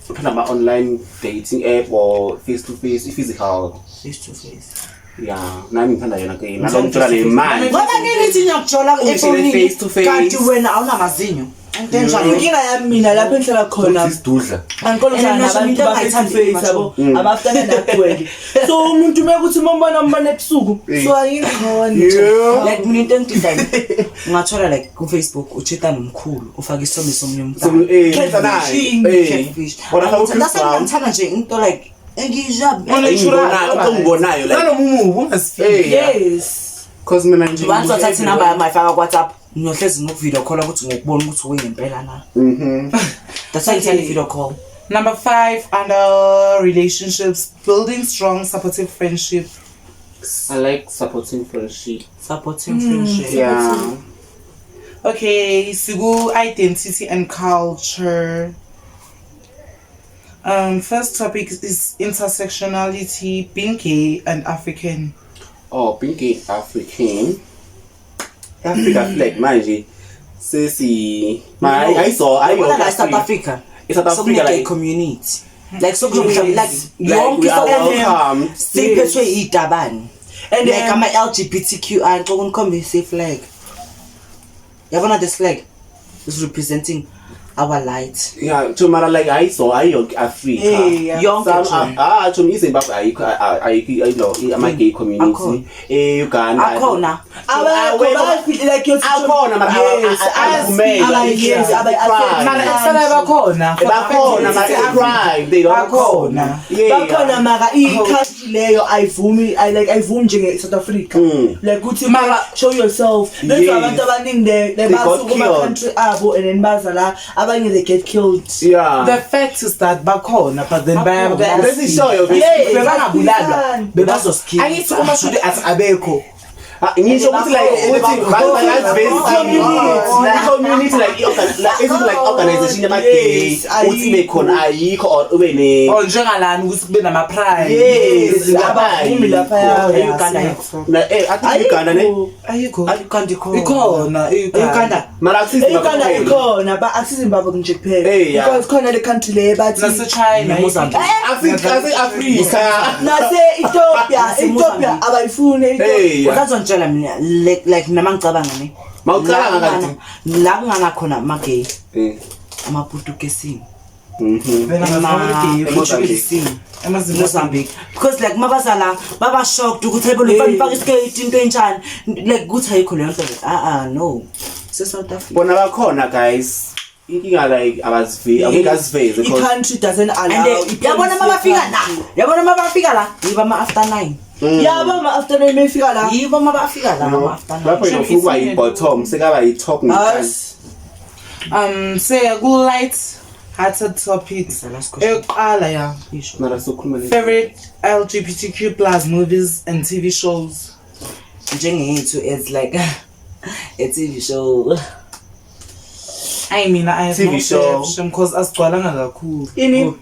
uthanda ama online dating app or face to face, physical? Face to face. Yeah, nami ngithanda yona ke. Nalo ngithola nemali. Ngoba ngithi ngiyakujola Ungitshele efonini face to face. kanti wena awunamazinyo. Into enjalo. Inkinga yami mina lapho engihlala khona Isidudla. angikhona ukuhlala And nabantu into ba face to engayithandi face, yabo, abafana nakuwele, so umuntu mekuthi umbona umbona ebusuku, so angikhona. Yeah. Like mina into engididayo, ungathola like ku Facebook uchita nomkhulu, ufake isithombe somunye So umntana. eh naye. Eh. Catfish. Ora fa uChris That's why Brown. ngithanda nje into like engijab. Engibonayo, engibonayo like. Naloma umubi ungasifiki. Eh, yeah. Yes. Cause mina nje Once wathatha inamba yami wayifaka ku WhatsApp, ngiyohlezi ngokuvideo call ukuthi ngokubona ukuthi uyingempela na. That's why ngithanda i-video call. Number 5 under relationships, building strong supportive friendship. I like supporting friendship. Supporting friendship. Yeah. Okay, siku identity and culture. First topic is intersectionality, being gay and African. Oh, being gay African. Africa flag manje sesi ma ayiso ayo Yabona la South Africa. I-South Africa, Sokune-gay like- community. Like sokuzokuhlala like Like, yonke we are South Africa welcome. siphethwe itabane. And Like then- ama-LGBTQI ngicela unikhombise i-flag. Yabona this flag is representing our light. Yeah, to mara like ayiso ayo Africa. Yeah. Yonke Some nje. ah to iZimbabwe ayikho ayikho ayilo ama gay community. Akhona. Eh Uganda. Akhona. Abakho bayafihla like your Akhona mara Yes, avumelwa. yes, Mara esala bakhona. Bakhona mara it's crime. They don't. Bakhona. Yeah. Bakhona mara i-country leyo ayivumi I like ayivumi njenge South Africa. Like ukuthi Mara- show yourself. That's Yes. abantu abaningi they They got basuka kuma killed. country abo and then baza la abanye they get killed. Yeah. The fact is that bakhona but then Bakhona. baya Lesishoyo Yes. bebangabulalwa. Bebazosikhipa. Angithi umashudu athi abekho. Ah, ngisho ukuthi like ukuthi Community. community like like isn't like organization yama gay Yes, uthi ibe khona ayikho or ube ne Oh njengalani ukuthi kube nama pride. Yes, Abavumi laphaya. E-Uganda ayikho. Na eh athi Uganda ne Ayikho. Uganda ikhona. Ikhona E-Uganda. mara akusizi E-Uganda ikhona ba akusizimbabwe nje kuphela Eh, yeah. because khona le country le bathi Nase China. Mozambique. Akusizi Africa. nase Ethiopia Nase-Mozambique. Ethiopia abayifuni e-Ethiopia. Hey. Usazongitshela mina like mina mangicabanga ne. Mawucabanga La kanti. la kungana khona ama-gay Eh. amaputukesini Mhm. ama-portuguesini Mozambique because like mabaza la baba shocked ukuthi hayibo lo mfana ufaka isiketi into enjani like ukuthi ayikho leyo nto ah ah no se South Africa Bona bakhona guys. Inkinga like abazivi angeke aziveze because I-country doesn't and allow yabona mabafika la yabona mabafika la yiba ama after 9 yabo ama-after nine mayifika la yibo mabafika la ama after 9 lapho ufuna ukuba yi-bottom sekaba yi-top ngekani. Us. Say ku light hearted topics. The last question. Eyokuqala ya. Isho. Mara sokhuluma le- Favorite LGBTQ plus movies and TV shows. Njengethu it's like a TV show. I mean I have TV no show. perception because asigcwalanga kakhulu. Ini?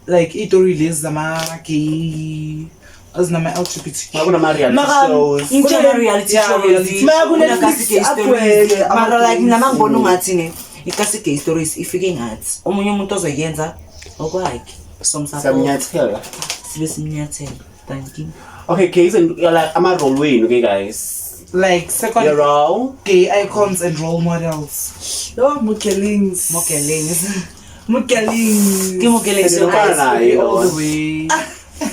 Like itori lezi zama gay ezinama LGBTQ. Mara kunama-reality Mara- shows. Kuna reality Yeah, shows. reality Mara Kuna ku-Netflix Kasi Gay Stories. agcwele Mara like mina mangibona ama-gays. ungathi ne ikasi gay stories ifike ngathi omunye umuntu ozoyenza okwakhe somsupport Siyamnyathela. sibe simnyathela. Thank you. Okay, gays and like ama-role wenu ke guys. Like second Your role. gay icons and role models. Yo, Mokelings. Mokeleng. Mokelings. Ke Mokeleng so Ufana guys. naye All the lo. way.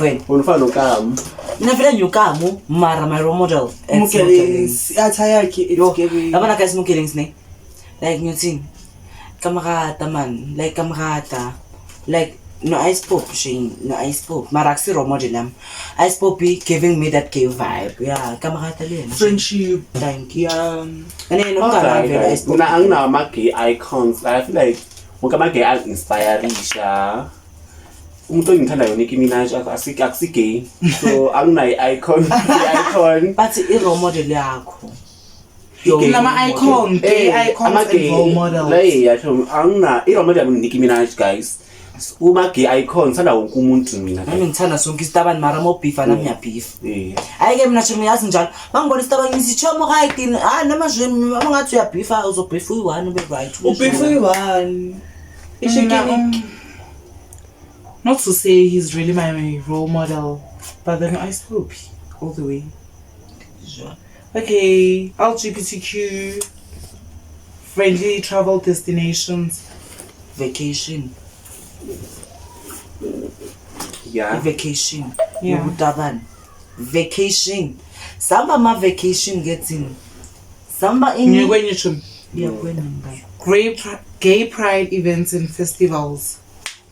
Wena Wena ufana noKamu. mina vele nyukamu mara my role model it's Mokeleng. Mokelings. Atha yakhe it's Yo, giving. yabona guys Mokeleng ne. Like ngiyothini? Kamarata man, like kamarata. Like no ice pop Shane, no ice pop. Mara akusi role model yami. Ice pop giving me that gay vibe. Yeah, kamarata le yena. Friendship. Thank you. Yeah. And then umngani wami Okay, vele guys. Ice Pop. Mina anginawo ama-gay icons. I feel like wonke ama-gay angi-inspirisha. Umuntu engimthandayo Nicki Minaj akusi-gay. So anginayo i-icon, i-icon. But i-role model yakho. Kunama icon, gay Eh, icons and ama-gay- role models. La yasho angina i-role model yami Nicki Minaj guys. Kuma-gay icon ngithanda wonke umuntu mina. Nami ngithanda sonke isitabane mara mawubhifa nami ngiyabhifa. Eh. Hayi-ke mina sho ngiyazi njalo mangibona isitabane ngithi chomo right hayi noma nje uma ngathi uyabhifa uzobhifa uyi-one ube right Ubhifa uyi-one. Mina, not to say he's really my role model, but then I hope all the way. Okay, LGBTQ friendly travel destinations. Vacation. Yeah. I-vacation Yeah. yobutabane vacation samba ama-vacation kethini samba ini Ngiyekwenye chomi. Ngiyakwenye mngani. Gay pride events and festivals.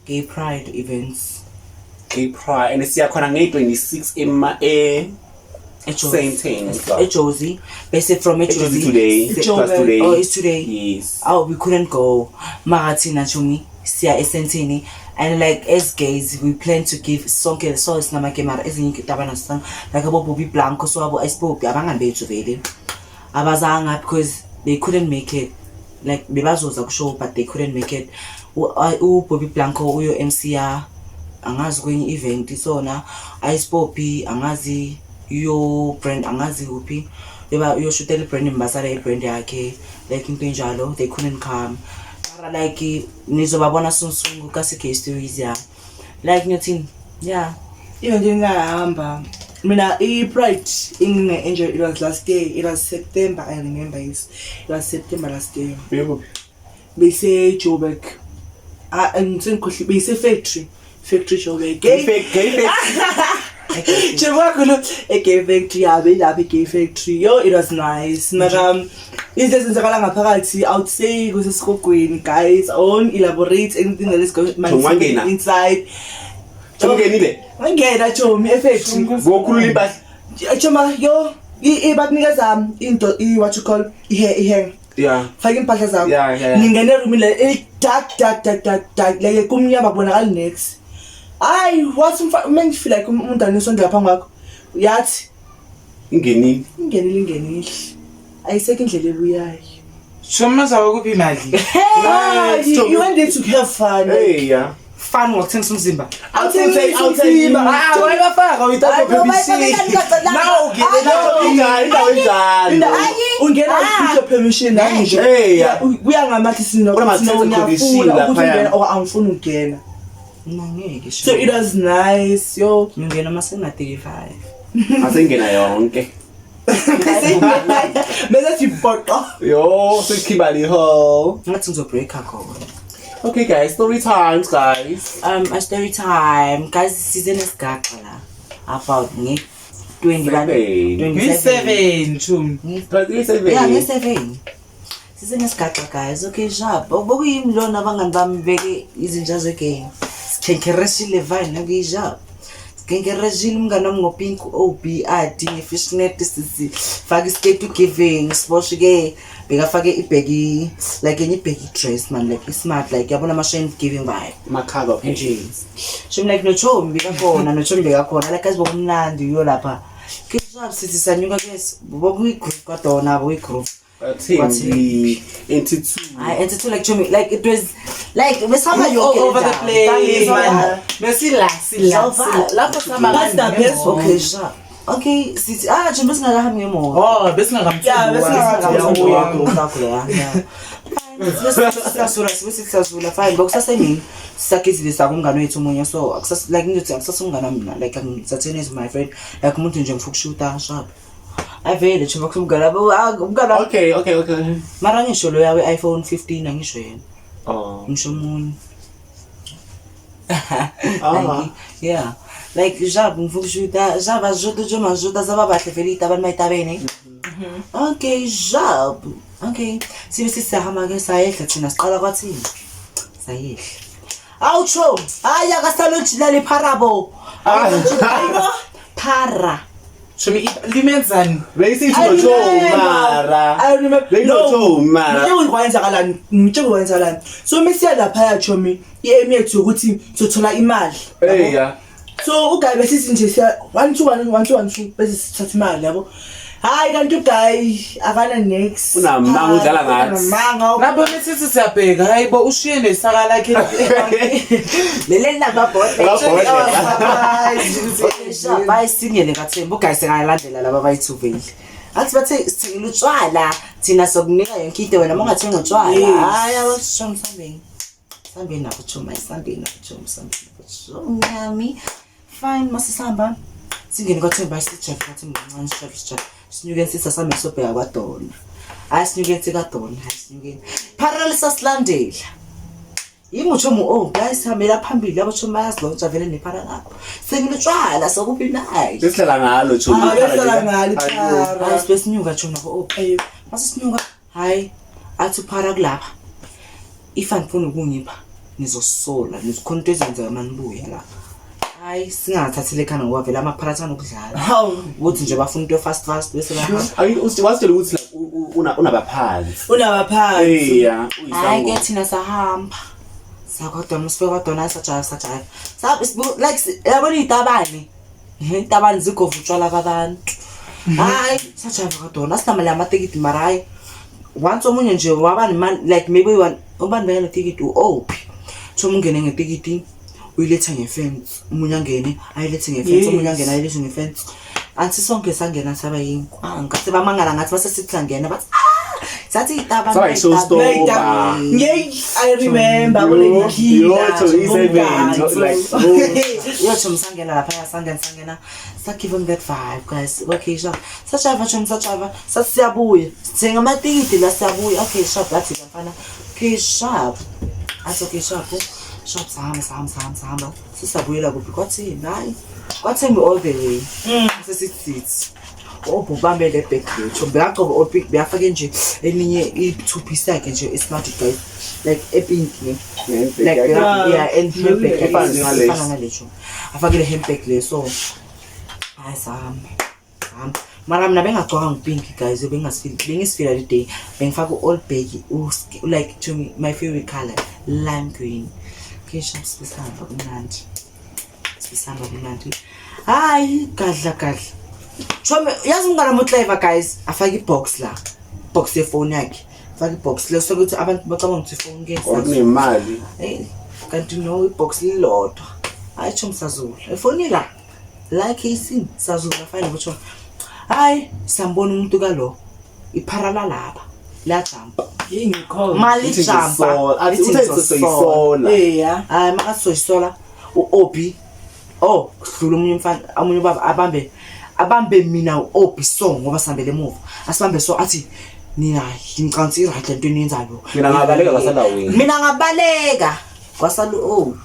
Gay pride events. Gay pride and siyakhona nge-26 ema eh eJozi. Same thing. Ejozi bese from Ejozi ejozi today. It was today. Oh, it's today. Yes. Oh, we couldn't go mara thina chomi siya esentini and like as gays we plan to give sonke so sinamake mara ezinye itabana sisang like abo Bobby Blanco so abo Ice Bobby abangani bethu vele abazanga because they couldn't make it like bebazoza kushow but they couldn't make it. U Bobby Blanco uyo MC ya angazi kwenye event sona Ice Bobby angazi Yo brand angazi kuphi. Yoba uyoshutela i-brand ambassador i-brand yakhe like into enjalo, they couldn't come. Mara like nizobabona soon soon ku-Kasi Gay Stories, yeah. Like ngiyothini? Yeah. Even nje ngahamba mina i-pride inginge-enjoy. It was last year, it was September, I remember. Yes, it was September last year. Bekuphi? Bese-Joburg. Ah, ngikhohlwe, beyise-factory, factory Joburg. Gay gay factory. Njengoba e-gay factory, ya, beyilapho e-gay factory. Yo, it was nice, mara izinto ezenzakala ngaphakathi, I would say kusesihogweni, guys. I won't elaborate anything that is going Wangena? inside. Ungenile? Ngangena, chomi, e-factory. Ngokhulula impahla. Choma, yo, bakunikeza into, i-what you call, ihe faka impahla zakho. Yeah. Ningena erumini le dark, dark, dark, dark, dark, like kumnyama, kubonakali next. Hayi, wathi uma ngifeel like umuntu anisondela phambi kwakho, yathi Ingenile. Ingenile, ingenile, ayisekho indlela ebuyayo. Shoma zawo kuphi imali? Hayi, you went there to have fun. Hey, yeah. Fun ngokuthengisa umzimba. Awuthengisa umzimba. Ah, wayebafaka without Hayi, no, permission. bayifaka kanjani? Now ungena. Injani indawo enjalo? Ungena with your permission nje. Hey, yeah. Kuya ngamathi sino Kunama-terms and conditions ngiyafuna ukuthi laphaya. ungena or angifuni ukungena. Mina ngeke. So it was nice, yo. Ngingena mase ngina 35. Asengena yonke. Bese sibhoqo. Yo, sekhiba liho. Ngathi ngizobreaka khona. Okay guys, story times, guys. A story time, guys, size nesigaxa la about nge 20 Seven. Ngi-7 chumi. 27. Yeah, nge-7 size nesigaxa, guys. Okay, sharp. Bokuyimi lona, abangani bami beke izinja zegame, sikhenkereshile vine. Okay, sharp, sikhenkereshile umngani wami ngopink ob adi nge-fishnet, sisi fake isketi giving sibosh-ke, bekafake ibheki like enye ibheki dress, man, like i-smart, like yabona ama-shane giving vibe. Makhaba. Nje shimi like nochomi bekakhona, nochomi bekakhona, like guys, bokumnandi uyo lapha ke. Sharp, sithi sanyuka ke, bokuyi-groove kwadona, bokuyi-groove. Thembi NT2. Hayi, and to like chomi, like it was like besihamba yonke All over the le ndawo. place, Yeah. man. Besila sila Sawuva. lapho sihamba. Pastor, ngemoto. Okay, sharp. Okay, sithi ah chomi besingakahambi ngemoto. Oh, besingakamthembi. Yeah, besingakamthembi. Siyasula, sibe sithi siyasula, fine, bokusasemini sisagezile sakumngane wethu omunye, so like ngizothi akusasumngane wami mina, like angisatheni is my friend, like umuntu nje ngifuna ukushuta, sharp. Avele nje bakusumngane wami, umngane wami. Okay. Mara ngisho loya we-iPhone 15, angisho yena. Oh. Ngisho omunye. Ah. Like, yeah, like jab ngifuna ukushuta jab ashuta nje mashuta saba bahle vele itabani mayitabene. Okay, jab, okay, sibe sisahamba ke, sayehla thina, siqala kwathini, sayehla. Awutsho, hayi, akasalojilale pharabo phara. Chomi limenzani? Beyisithi I no remember. mara. I remember. Beyinotsho mara. Ngitshela kwenzakalani, ngitshela kwenzakalani. So mesiya laphaya, chomi, i-aim yethu ukuthi sothola imali. Hey, yeah. So uguy besithi nje siya 1 2 1 1 2 1 2 bese sithatha imali, yabo. Hayi, kanti uguy akana next. Unamanga, udlala ngathi. Unamanga. Lapho nisithi siyabheka, hayibo, ushiye nesaka lakhe. Leleli namabhodlela. Amabhodlela. Okay, sharp, bayisingene kaThemba, uguy sekayalandela laba abayi-two vele. Athi bathe sithengile utshwala thina, sokunika yonke into wena uma ungathenga utshwala. Yes. Hayi, abashomi, sambeni, sambeni nabo chomi, sambeni nabo chomi, sambeni nabo chomi yami. Fine, masisihamba singene kwaThemba, sijayive kwaThemba kancane, sijayive, sijayive, sinyukeni, sithi asambe sobheka kwadona. Hayi, sinyukeni sikadona, hayi, sinyukeni parallel, sasilandela yimi uchomi. Oh guys, sihambela phambili, abachomi bayazilontsha vele nephara lakho, sengile utshwala sokuphi nayi. Besihlala ngalo chomi. Ah, besihlala ngalo iphara. Hayi, sibe sinyuka chomi nabo. Oh, Ayo. mase sinyuka, hayi, athi uphara kulapha, if anifuni ukungipha nizosola, nizikhona into ezenzeka manibuya lapha. Hayi, singathathile ekhanda ngoba vele amaphara athanda ukudlala. Hawu. Ukuthi nje bafuna into fast fast bese bahamba. Ayi, wasitshela ukuthi like unabaphansi. Unabaphansi. Hey, yeah. Hayi ke, thina sahamba sakwadona, sifike kwadona, sajayiva, sajayiva, like yabona iy'tabane, iy'tabane zigova utshwala kwabantu. Hayi, sajayiva kwadona, sinamali yamatikiti, mara hayi, once omunye nje waba nemali, like maybe one ubani bekenetikiti, u-ophi thoma ungene ngetikiti, uyiletha ngefence, omunye angene ayilethe ngefence, omunye angene ayilethe ngefence. Anti sonke sangena saba yinkwanga. Sebamangala ngathi base sithi sangena bathi ah sathi itaba. Saba yi-showstopper. Yeah, I remember Yo, yo, to i-seven, like, oh. Yo chom sangena lapha sangena sangena. Sa give him that vibe guys. Okay sharp. Sajava chom sajava. Sasiyabuya. Sithenga amatikiti la siyabuya. Okay sharp lathi mfana. Okay sharp. Athi okay sharp. Sharp sahamba sahamba sahamba sahamba. Sisabuyela kuphi kwathini? Hayi. Kwathini all the way. Sesithi obubambe le bag lethu bekagcoka opink beyafake nje elinye i-two piece yakhe nje i-smart guys like epink ne like yeah and handbag Efana nalesi. efana nalecho afake le handbag le so hayi sahamba sahamba mara mina bengagcwanga ngipink guys bengasifili bengisifila le day bengifaka u-all bag like to me my favorite color lime green. Okay sharp sisahamba kumnandi sisahamba kumnandi hayi gadla gadla Chomi yazi umngane wami uClever guys afake ibox la box yefoni yakhe afake ibox le sokuthi abantu bacabanga ukuthi ifoni ke Or kunemali. Hey, kanti no ibox lilodwa hayi chomi sazula ifoni la la casing sazula fine ukuthi hayi sambona umuntu kalo ipharala lapha la jump mali Uthi jump ngisola. Athi uthe sizoyisola. Yeah. hayi makasoyisola uObi oh kudlula omunye umfana omunye ubaba abambe mina uObi so ngoba sihambele emuva asibambe so athi nina ngicabanga i-right lento eniyenzayo. Mina ngabaleka kwasala wena. Mina ngabaleka kwasala uObi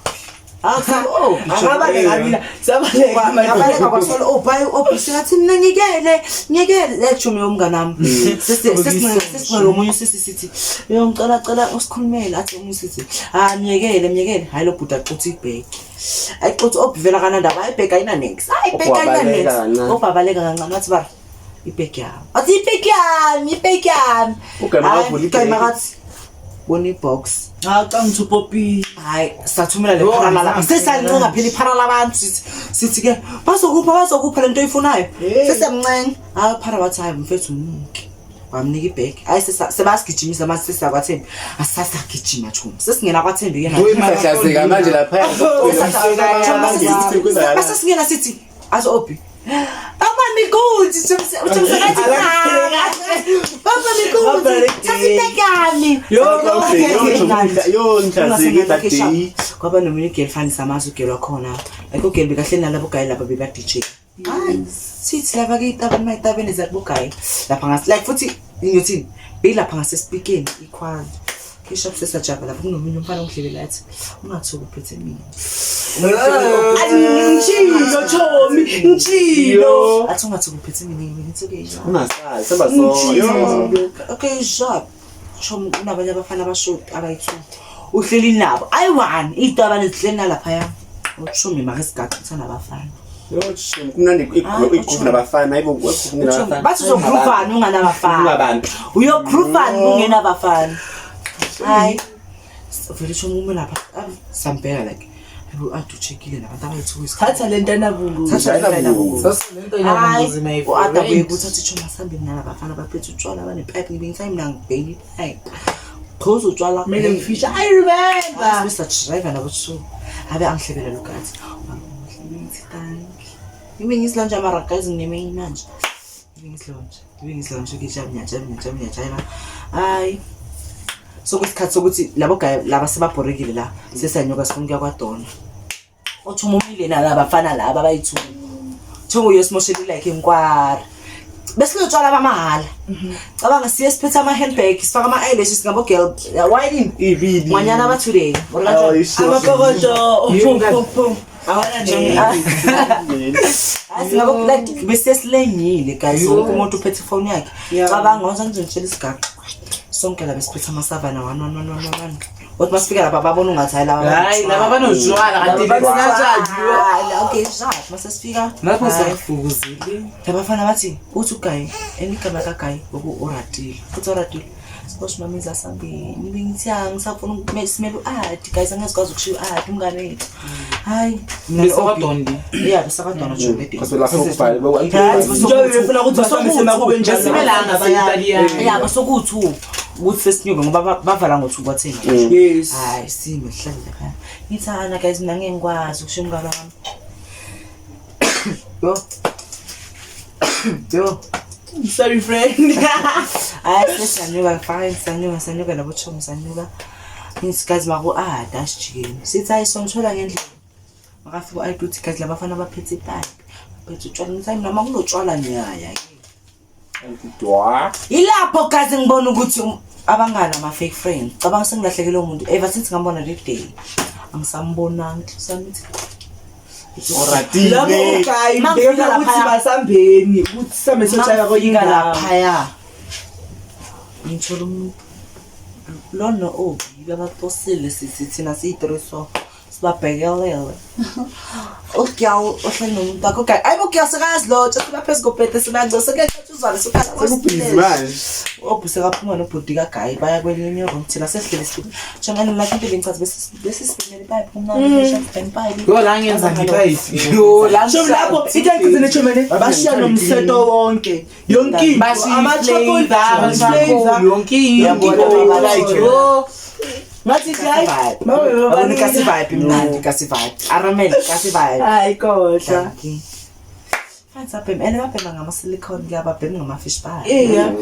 akusala uObi Akabaleka mina. Sabaleka ngabaleka kwasala uObi hayi uObi sekathi mina ngikele ngikele le chomi yomngane wami sesincele omunye sisi sithi yo ngicela cela usikhulumele athi omunye sithi ah myekele myekele hayi lo bhuti axutha ibhegi ayixutha Obi vela kanandaba hayi ibhegi ayina next hayi ibhegi ayina Wabaleka next kancane. Obi abaleka kancane wathi bara ibhegi yami athi ibhegi yami ibhegi yami Ugama Hayi, wavula ibhegi. ugama kathi bona ibox Ah, xa ngithi upopi. hayi sathumela le Yo, phara laba angizange sesalincenga phela iphara labantu sithi ke bazokupha lento oyifunayo Hey. sesiyamncenga hayi phara wathi hayi mfethu mnike wamnika ibhegi hayi sebasigijimisa manje sesiyakwathembi asisasagijima chomi sesingena kwathembi ke manje Sahlazeka manje lapha. Base singena sithi athi Obi Baba mikuthi chomsakathi Baba mikuthi thatha ibhegi yami. Yo, Yo, ngihlazeke that day. Kwaba nomunye ugirl fani samazi ugirl wakhona like ugirl bekahleli nalabo guy laba beba DJ hayi sithi laba ke itabeni mayitabeni zakubo guy lapha ngasi like futhi ngiyothini beyilapha ngasesipikeni ikhwalo Kishop sesajaba lapha kunomunye umfana ongidlebela athi ungathuki uphethe mina. Ngishilo chomi, ngishilo. Athi ungathuki uphethe mina mina ngithi okay sharp. Ungasazi saba so. Yo. Okay sharp. Chomi kunabanye abafana abashoti abayi-2 uhleli nabo ayi-one iy'tabane zihleli nalaphaya uchomi make sigaxitha nabafana. Yo, shame kumnandi igroup nabafana hayibo igroup nabafana. Bathi uzogroovani unganabafana. Ungabantu. Uyogroovani kungenabafana. Hayi vele chomi ume lapha sambheka like yabo ade ucheckile nabantu abayi-2 isikhathi. Thatha lento enabungozi. Thatha lento enabungozi. Sasilento inobungozi my u-ada friend. ukuthi athi chomi asambe mina nabafana baphethe utshwala banepipe ngibe ngithi hayi mina ngibheke ipipe phuza utshwala Kumele ngifisha. I remember. Mr. Driver nabo two abe angihlebela lo gathi ngithi thank you ngibe ngisilonje mara guys ngineme manje ngibe ngisilonje ngibe ngisilonje ngijabula ngiyajabula ngiyajabula ngiyajabula hayi so kusikhathi sokuthi labo guy laba sebabhorekile la sesiyanyuka sifuna ukuya kwadona uthuma umile nalabafana laba abayi-two thungu uyosimoshela like inkwari besilotshwala bamahhala cabanga siye siphethe ama-handbag sifake ama-eyelash singabo girl wayini Ibili. ngwanyana ba-today or Oh, kanjani? isho. Amapokoto. Pum pum pum. Awana ne. Hayi singabo like bese silengile guys wonke umuntu uphethe ifoni yakhe Yeah. cabanga wonke ngizonitshela isigaqa sonke la besiphethe amasavana one one one one one one kodwa masifika lapha babona ungathi hayi laba Hayi laba banotshwala kanti besingatshajiwe. Hayi, okay sharp mase sifika Lapho hayi. safukuzile. Labafana bathi uthi ugayi enigama kagayi boku-oratile futhi oratile siboshimamiza sambeni ngibe ngithi ya ngisafuna simele u-adi guys angeke sikwazi ukushiya u-adi umngane wethu hayi mina Besakwadondi. ya besakwadona Because lapho kubhale Njengoba befuna ukuthi bahlambise makube njalo. Besimelanga se-Italian. ya basokuwu-two ukuthi sesinyuke ngoba bavala ngo-two kwathina. Yes. Hayi sime sihlale lapha ngithi hana guys mina ngeke ngikwazi ukushiya umngane wami yo. Yo. Sorry friend. Hayi, sesanyuka, fine, sanyuka, sanyuka nabo chomi, sanyuka. Ngithi guys, maku ada sijikeni. Sithi hayi, sonithola ngendlela. Makafika u-ID uthi guys, labafana baphethe ipipe. Baphethe utshwala. Ngithi hayi, noma kunotshwala niyaya. Dwa. Yilapho guys ngibona ukuthi abangani ama-fake friends. Cabanga sengilahlekelwe umuntu. Ever since ngambona that day. Angisambonanga. Sami Oratile. Lapho ugayi Mangifika beka ukuthi laphaya. basambeni ukuthi sambe sotshala kwenye Mangifika indawo. laphaya. Ngithola umuntu lona obi abatosile, sithi thina siyi-three, so sibabhekelele. Ugyaw ohleli nomuntu wakho okay, ayibo ugyaw sekayazilotsha, sibaphezu kobhede, sibanco sekuyaqatshuzwana. Sekubhizi manje. Obhu sekaphuma nobhuti kagayi, baya kwelinye iroom, thina sesihleli njengani like into bengichaza besisibhemele ipipe kumnandi. Yo, la ngenza ngepipe. Yo, la Shomi lapho into engigcine chomene bashiya nomseto wonke. Yonke into, ama-charcoal, ama-flavor. Yonke into. Yabona. Yo. Ngathi nje hayi. Mama Yabona kasi bebabani. vibe imnandi, kasi vibe aramel, kasi vibe. Hayi kodwa. Fine, sabhema and babhema ngama-silicone ke, ababhemi ngama-fish pie. Iya.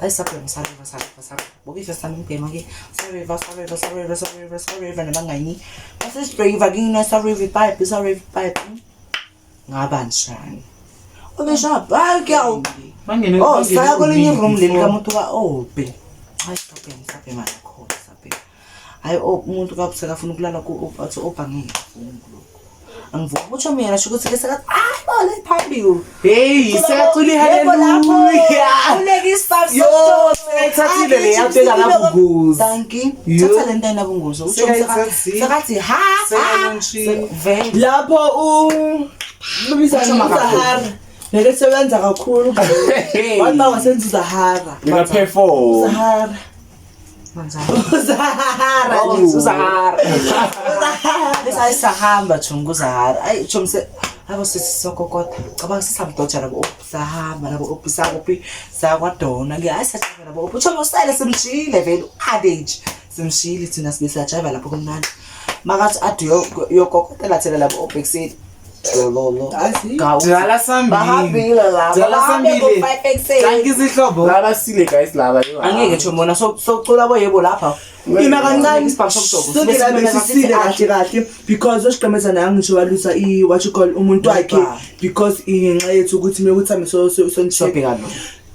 Ayi, sabhema, sareva, sareva, sareva, boke i-first time ngibhema ke, sareva, sareva, sareva, sareva, sareva nabanganyi basesibreva kina, sareva ipipe, sareva ipipe, ngaba njani? Okay, sharp, hayi girl. Bangene. Oh, saya kwelinye iroom leli kamuntu ka-Obi. Hayi, sabhema, sabhema nakhona, sabhema. Hayi, oh, umuntu kasekafuna ukulala ku-Obi, athi Obi angeke avumi kulokhu, angivumi. Utsho mina sho ukuthi ke sekathi hayi bo, le phambili. Hey, siyacula ihallelujah. Yo, sekayithathile le yabeka nabungozi. Dankie. Yo. Thatha le nto ayinabungozi. Utsho Sekayithathile. sekathi ha ha. Sekayontshile. Vele. Lapho u babizana Usho makakhulu. uZahara. Ngeke sebenza kakhulu. Wathi bawasenza uZahara. Ngika perform. Zahara. Manzana. Zahara. Oh, uZahara. Bese hayi sahamba chungu kuZahara. Ayi chum se abo sithi sokokota. Cabanga sisamdoja nabo Obi, sahamba nabo Obi, sakuphi, sakwadona ke, hayi sajayiva nabo Obi. Chum usele simshiyile vele adage. Simshiyile thina, sibe siyajayiva lapho kumnandi. Makathi ade uyokokotela thina labo Obi ekuseni. Lololo. Azi. Dlala sambili. Bahambile laba. Dlala Bahambe sambili. ngo-5 ekuseni. Dankie sihlobo. Laba sile guys laba. Angeke chum bona socula boyebo lapha. Ima kancane. Isibhamu somdoko. Sonke la besisile kahle kahle because osiqemeza naye ngisho walusa i what you call umuntu wakhe Ba. because ingenxa yethu ukuthi kumele ukuthi ame so so so Sobheka lo.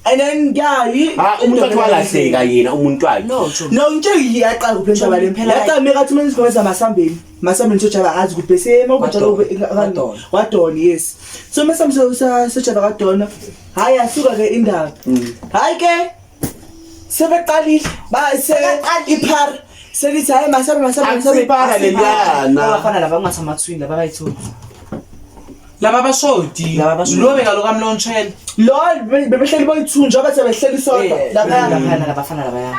And then yeah, Ah, umuntu wakhe walahleka yena umuntu wakhe. No, chum. No, ngitshela yaqala kuphi indaba le. Phela- Yaqala mekathi mina sikhomeza masambeni. Masambeni sojaba azi kuphi bese mawubajala Kwadona. kwadona, yes. So masambeni sojaba kwadona. Hayi, asuka ke indaba. Hayi ke sebeqalile ba se iphar selithi hayi masambe, masambe, masambe. Akusipara leliyana. Abafana laba kungathi ama-twin laba bayi-two. Laba bashodi. Laba abashodi. Lo bekaloku amlontshela. Lo bebehleli boyi-two njengoba sebehleli sodwa laphaya. Laphayana labafana labaya.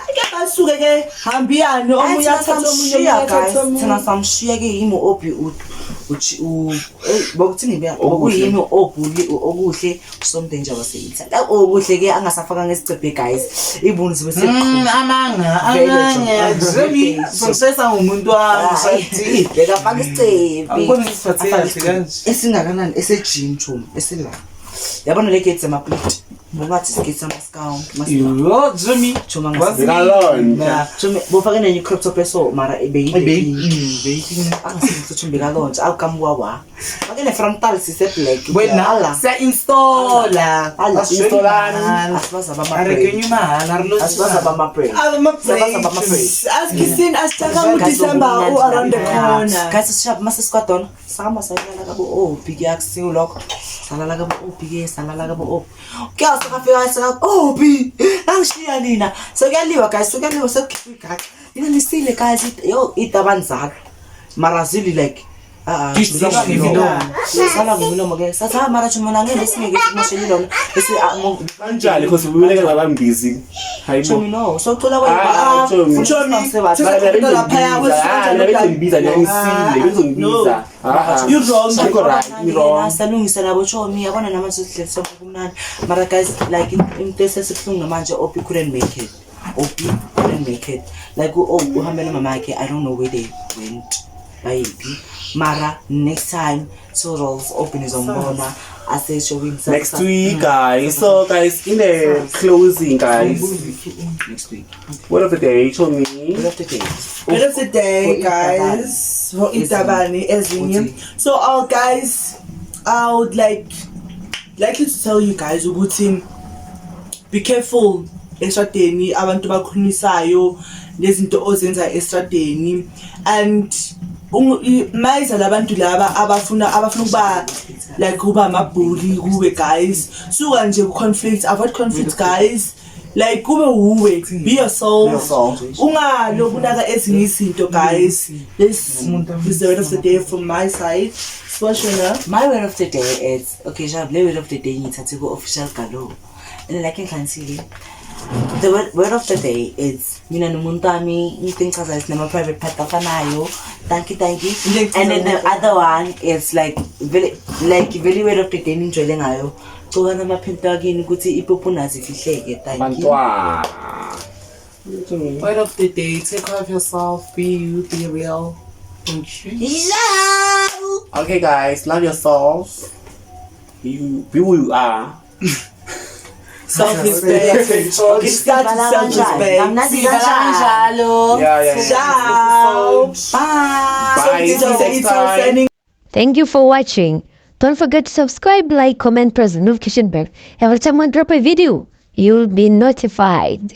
Ke basuke ke hambiyani, omunye athathe omunye, Samshiya omunye athathe guys, omunye. thina samshiya ke yimi Obi bokuthini bokuyimi Obi okuhle somdanger wase-Italy. Okuhle ke angasafaka ngesicebhe guys, ibuni zibe Amanga, Vele, amanga. Jom. Jimmy, songishayisa ngumuntu wami, shadi. Bekafaka isicebhe. Angiboni ngisiphathe Afake kahle kanje. esingakanani esejim chum esila, yabona le gate zamaplate, bungathi isigate samaskawunti. Yo, Jimmy. Chuma. Bekalontsha. Chumi bofake nenye i-crop top eso mara Beyi. Beyi. angasikuthi bekalontsha awukamuwawa fake ne-frontal sise-black. Wena, siya installa. Ala. Installani. Asibaza A re kenye mahala, re lo asibaza bama-break. Ama-breaks. Asikisini asitaka uDecember u-around the corner. Guys, sishap mase sikwadona sahamba sayolala kabo Obi ke, akusiwo lokho, salala kabo Obi ke, salala kabo Obi kuya sekafika seka Obi angishiya nina, sekuyaliwa guys, sekuyaliwa, sekukhipha igaxa nina nisile guys, yo itabani zalo mara zili like ah, ah, Sala ngemilomo. Sala ngemilomo ke, sathi ha mara chumona ngeke singeke simoshele lona bese ah, Kanjani because ubuleka ngabambhizi. Hayibo. Chomi no socula. Ah, Chomi. Chomi, Mara bengizombiza ngiyanisile bengizombiza. Ah. You wrong. Ayikho right, you wrong. Salungisa nabo chomi, yabona namanje sihleli sonke kumnandi, mara guys like into esesibuhlungu namanje, Obi couldn't make it, Obi couldn't make it, like uhambe nomama yakhe, I don't know where they went, bayiphi, mara next time Totals Obi nizombona. Aseshowini. Next week, guys. So, guys, in the closing, guys, Next week. Word of the day, show me. Word of the day. Word of the day, For guys. For Ezinye. Itabane ezinye. Uthi. So, guys, I would like to tell you guys ukuthi be careful estradeni, abantu bakhulumisayo nezinto ozenza estradeni, and mayiza labantu laba abafuna ukuba like kuba ama-bully kuwe, guys. Suka nje ku-conflict, avoid conflict, guys. Like, kube wuwe, be yourself. Yourself. Ungaloku unaka ezinye izinto, guys. This is the word of the day from my side. Sibashona. My word of the day is, okay, sharp, le word of the day ngithathe ku-official galo and like enhlanhlisile. The word of the day is mina nomuntu wami, into engichazayo, sinama-private part afanayo. Thank you, thank you. Into engichaza And then the ngoku. Other one is like very, like very word of the day ningijwayele ngayo, cokana amaphenti wakini ukuthi ipopo nazo ifihleke. Thank you. Bantwana. Word of the day: take care of yourself, be you, be real. Thank you. Yeah. Okay, guys, love yourself. You be who you are. Self-respect. Start with self-respect. Kamnandi kanjalo. Yeah. Ciao. Bye. Bye. So, See you next time. signing. Thank you for watching. Don't forget to subscribe, like, comment, press the notification bell. Every time I drop a video, you'll be notified.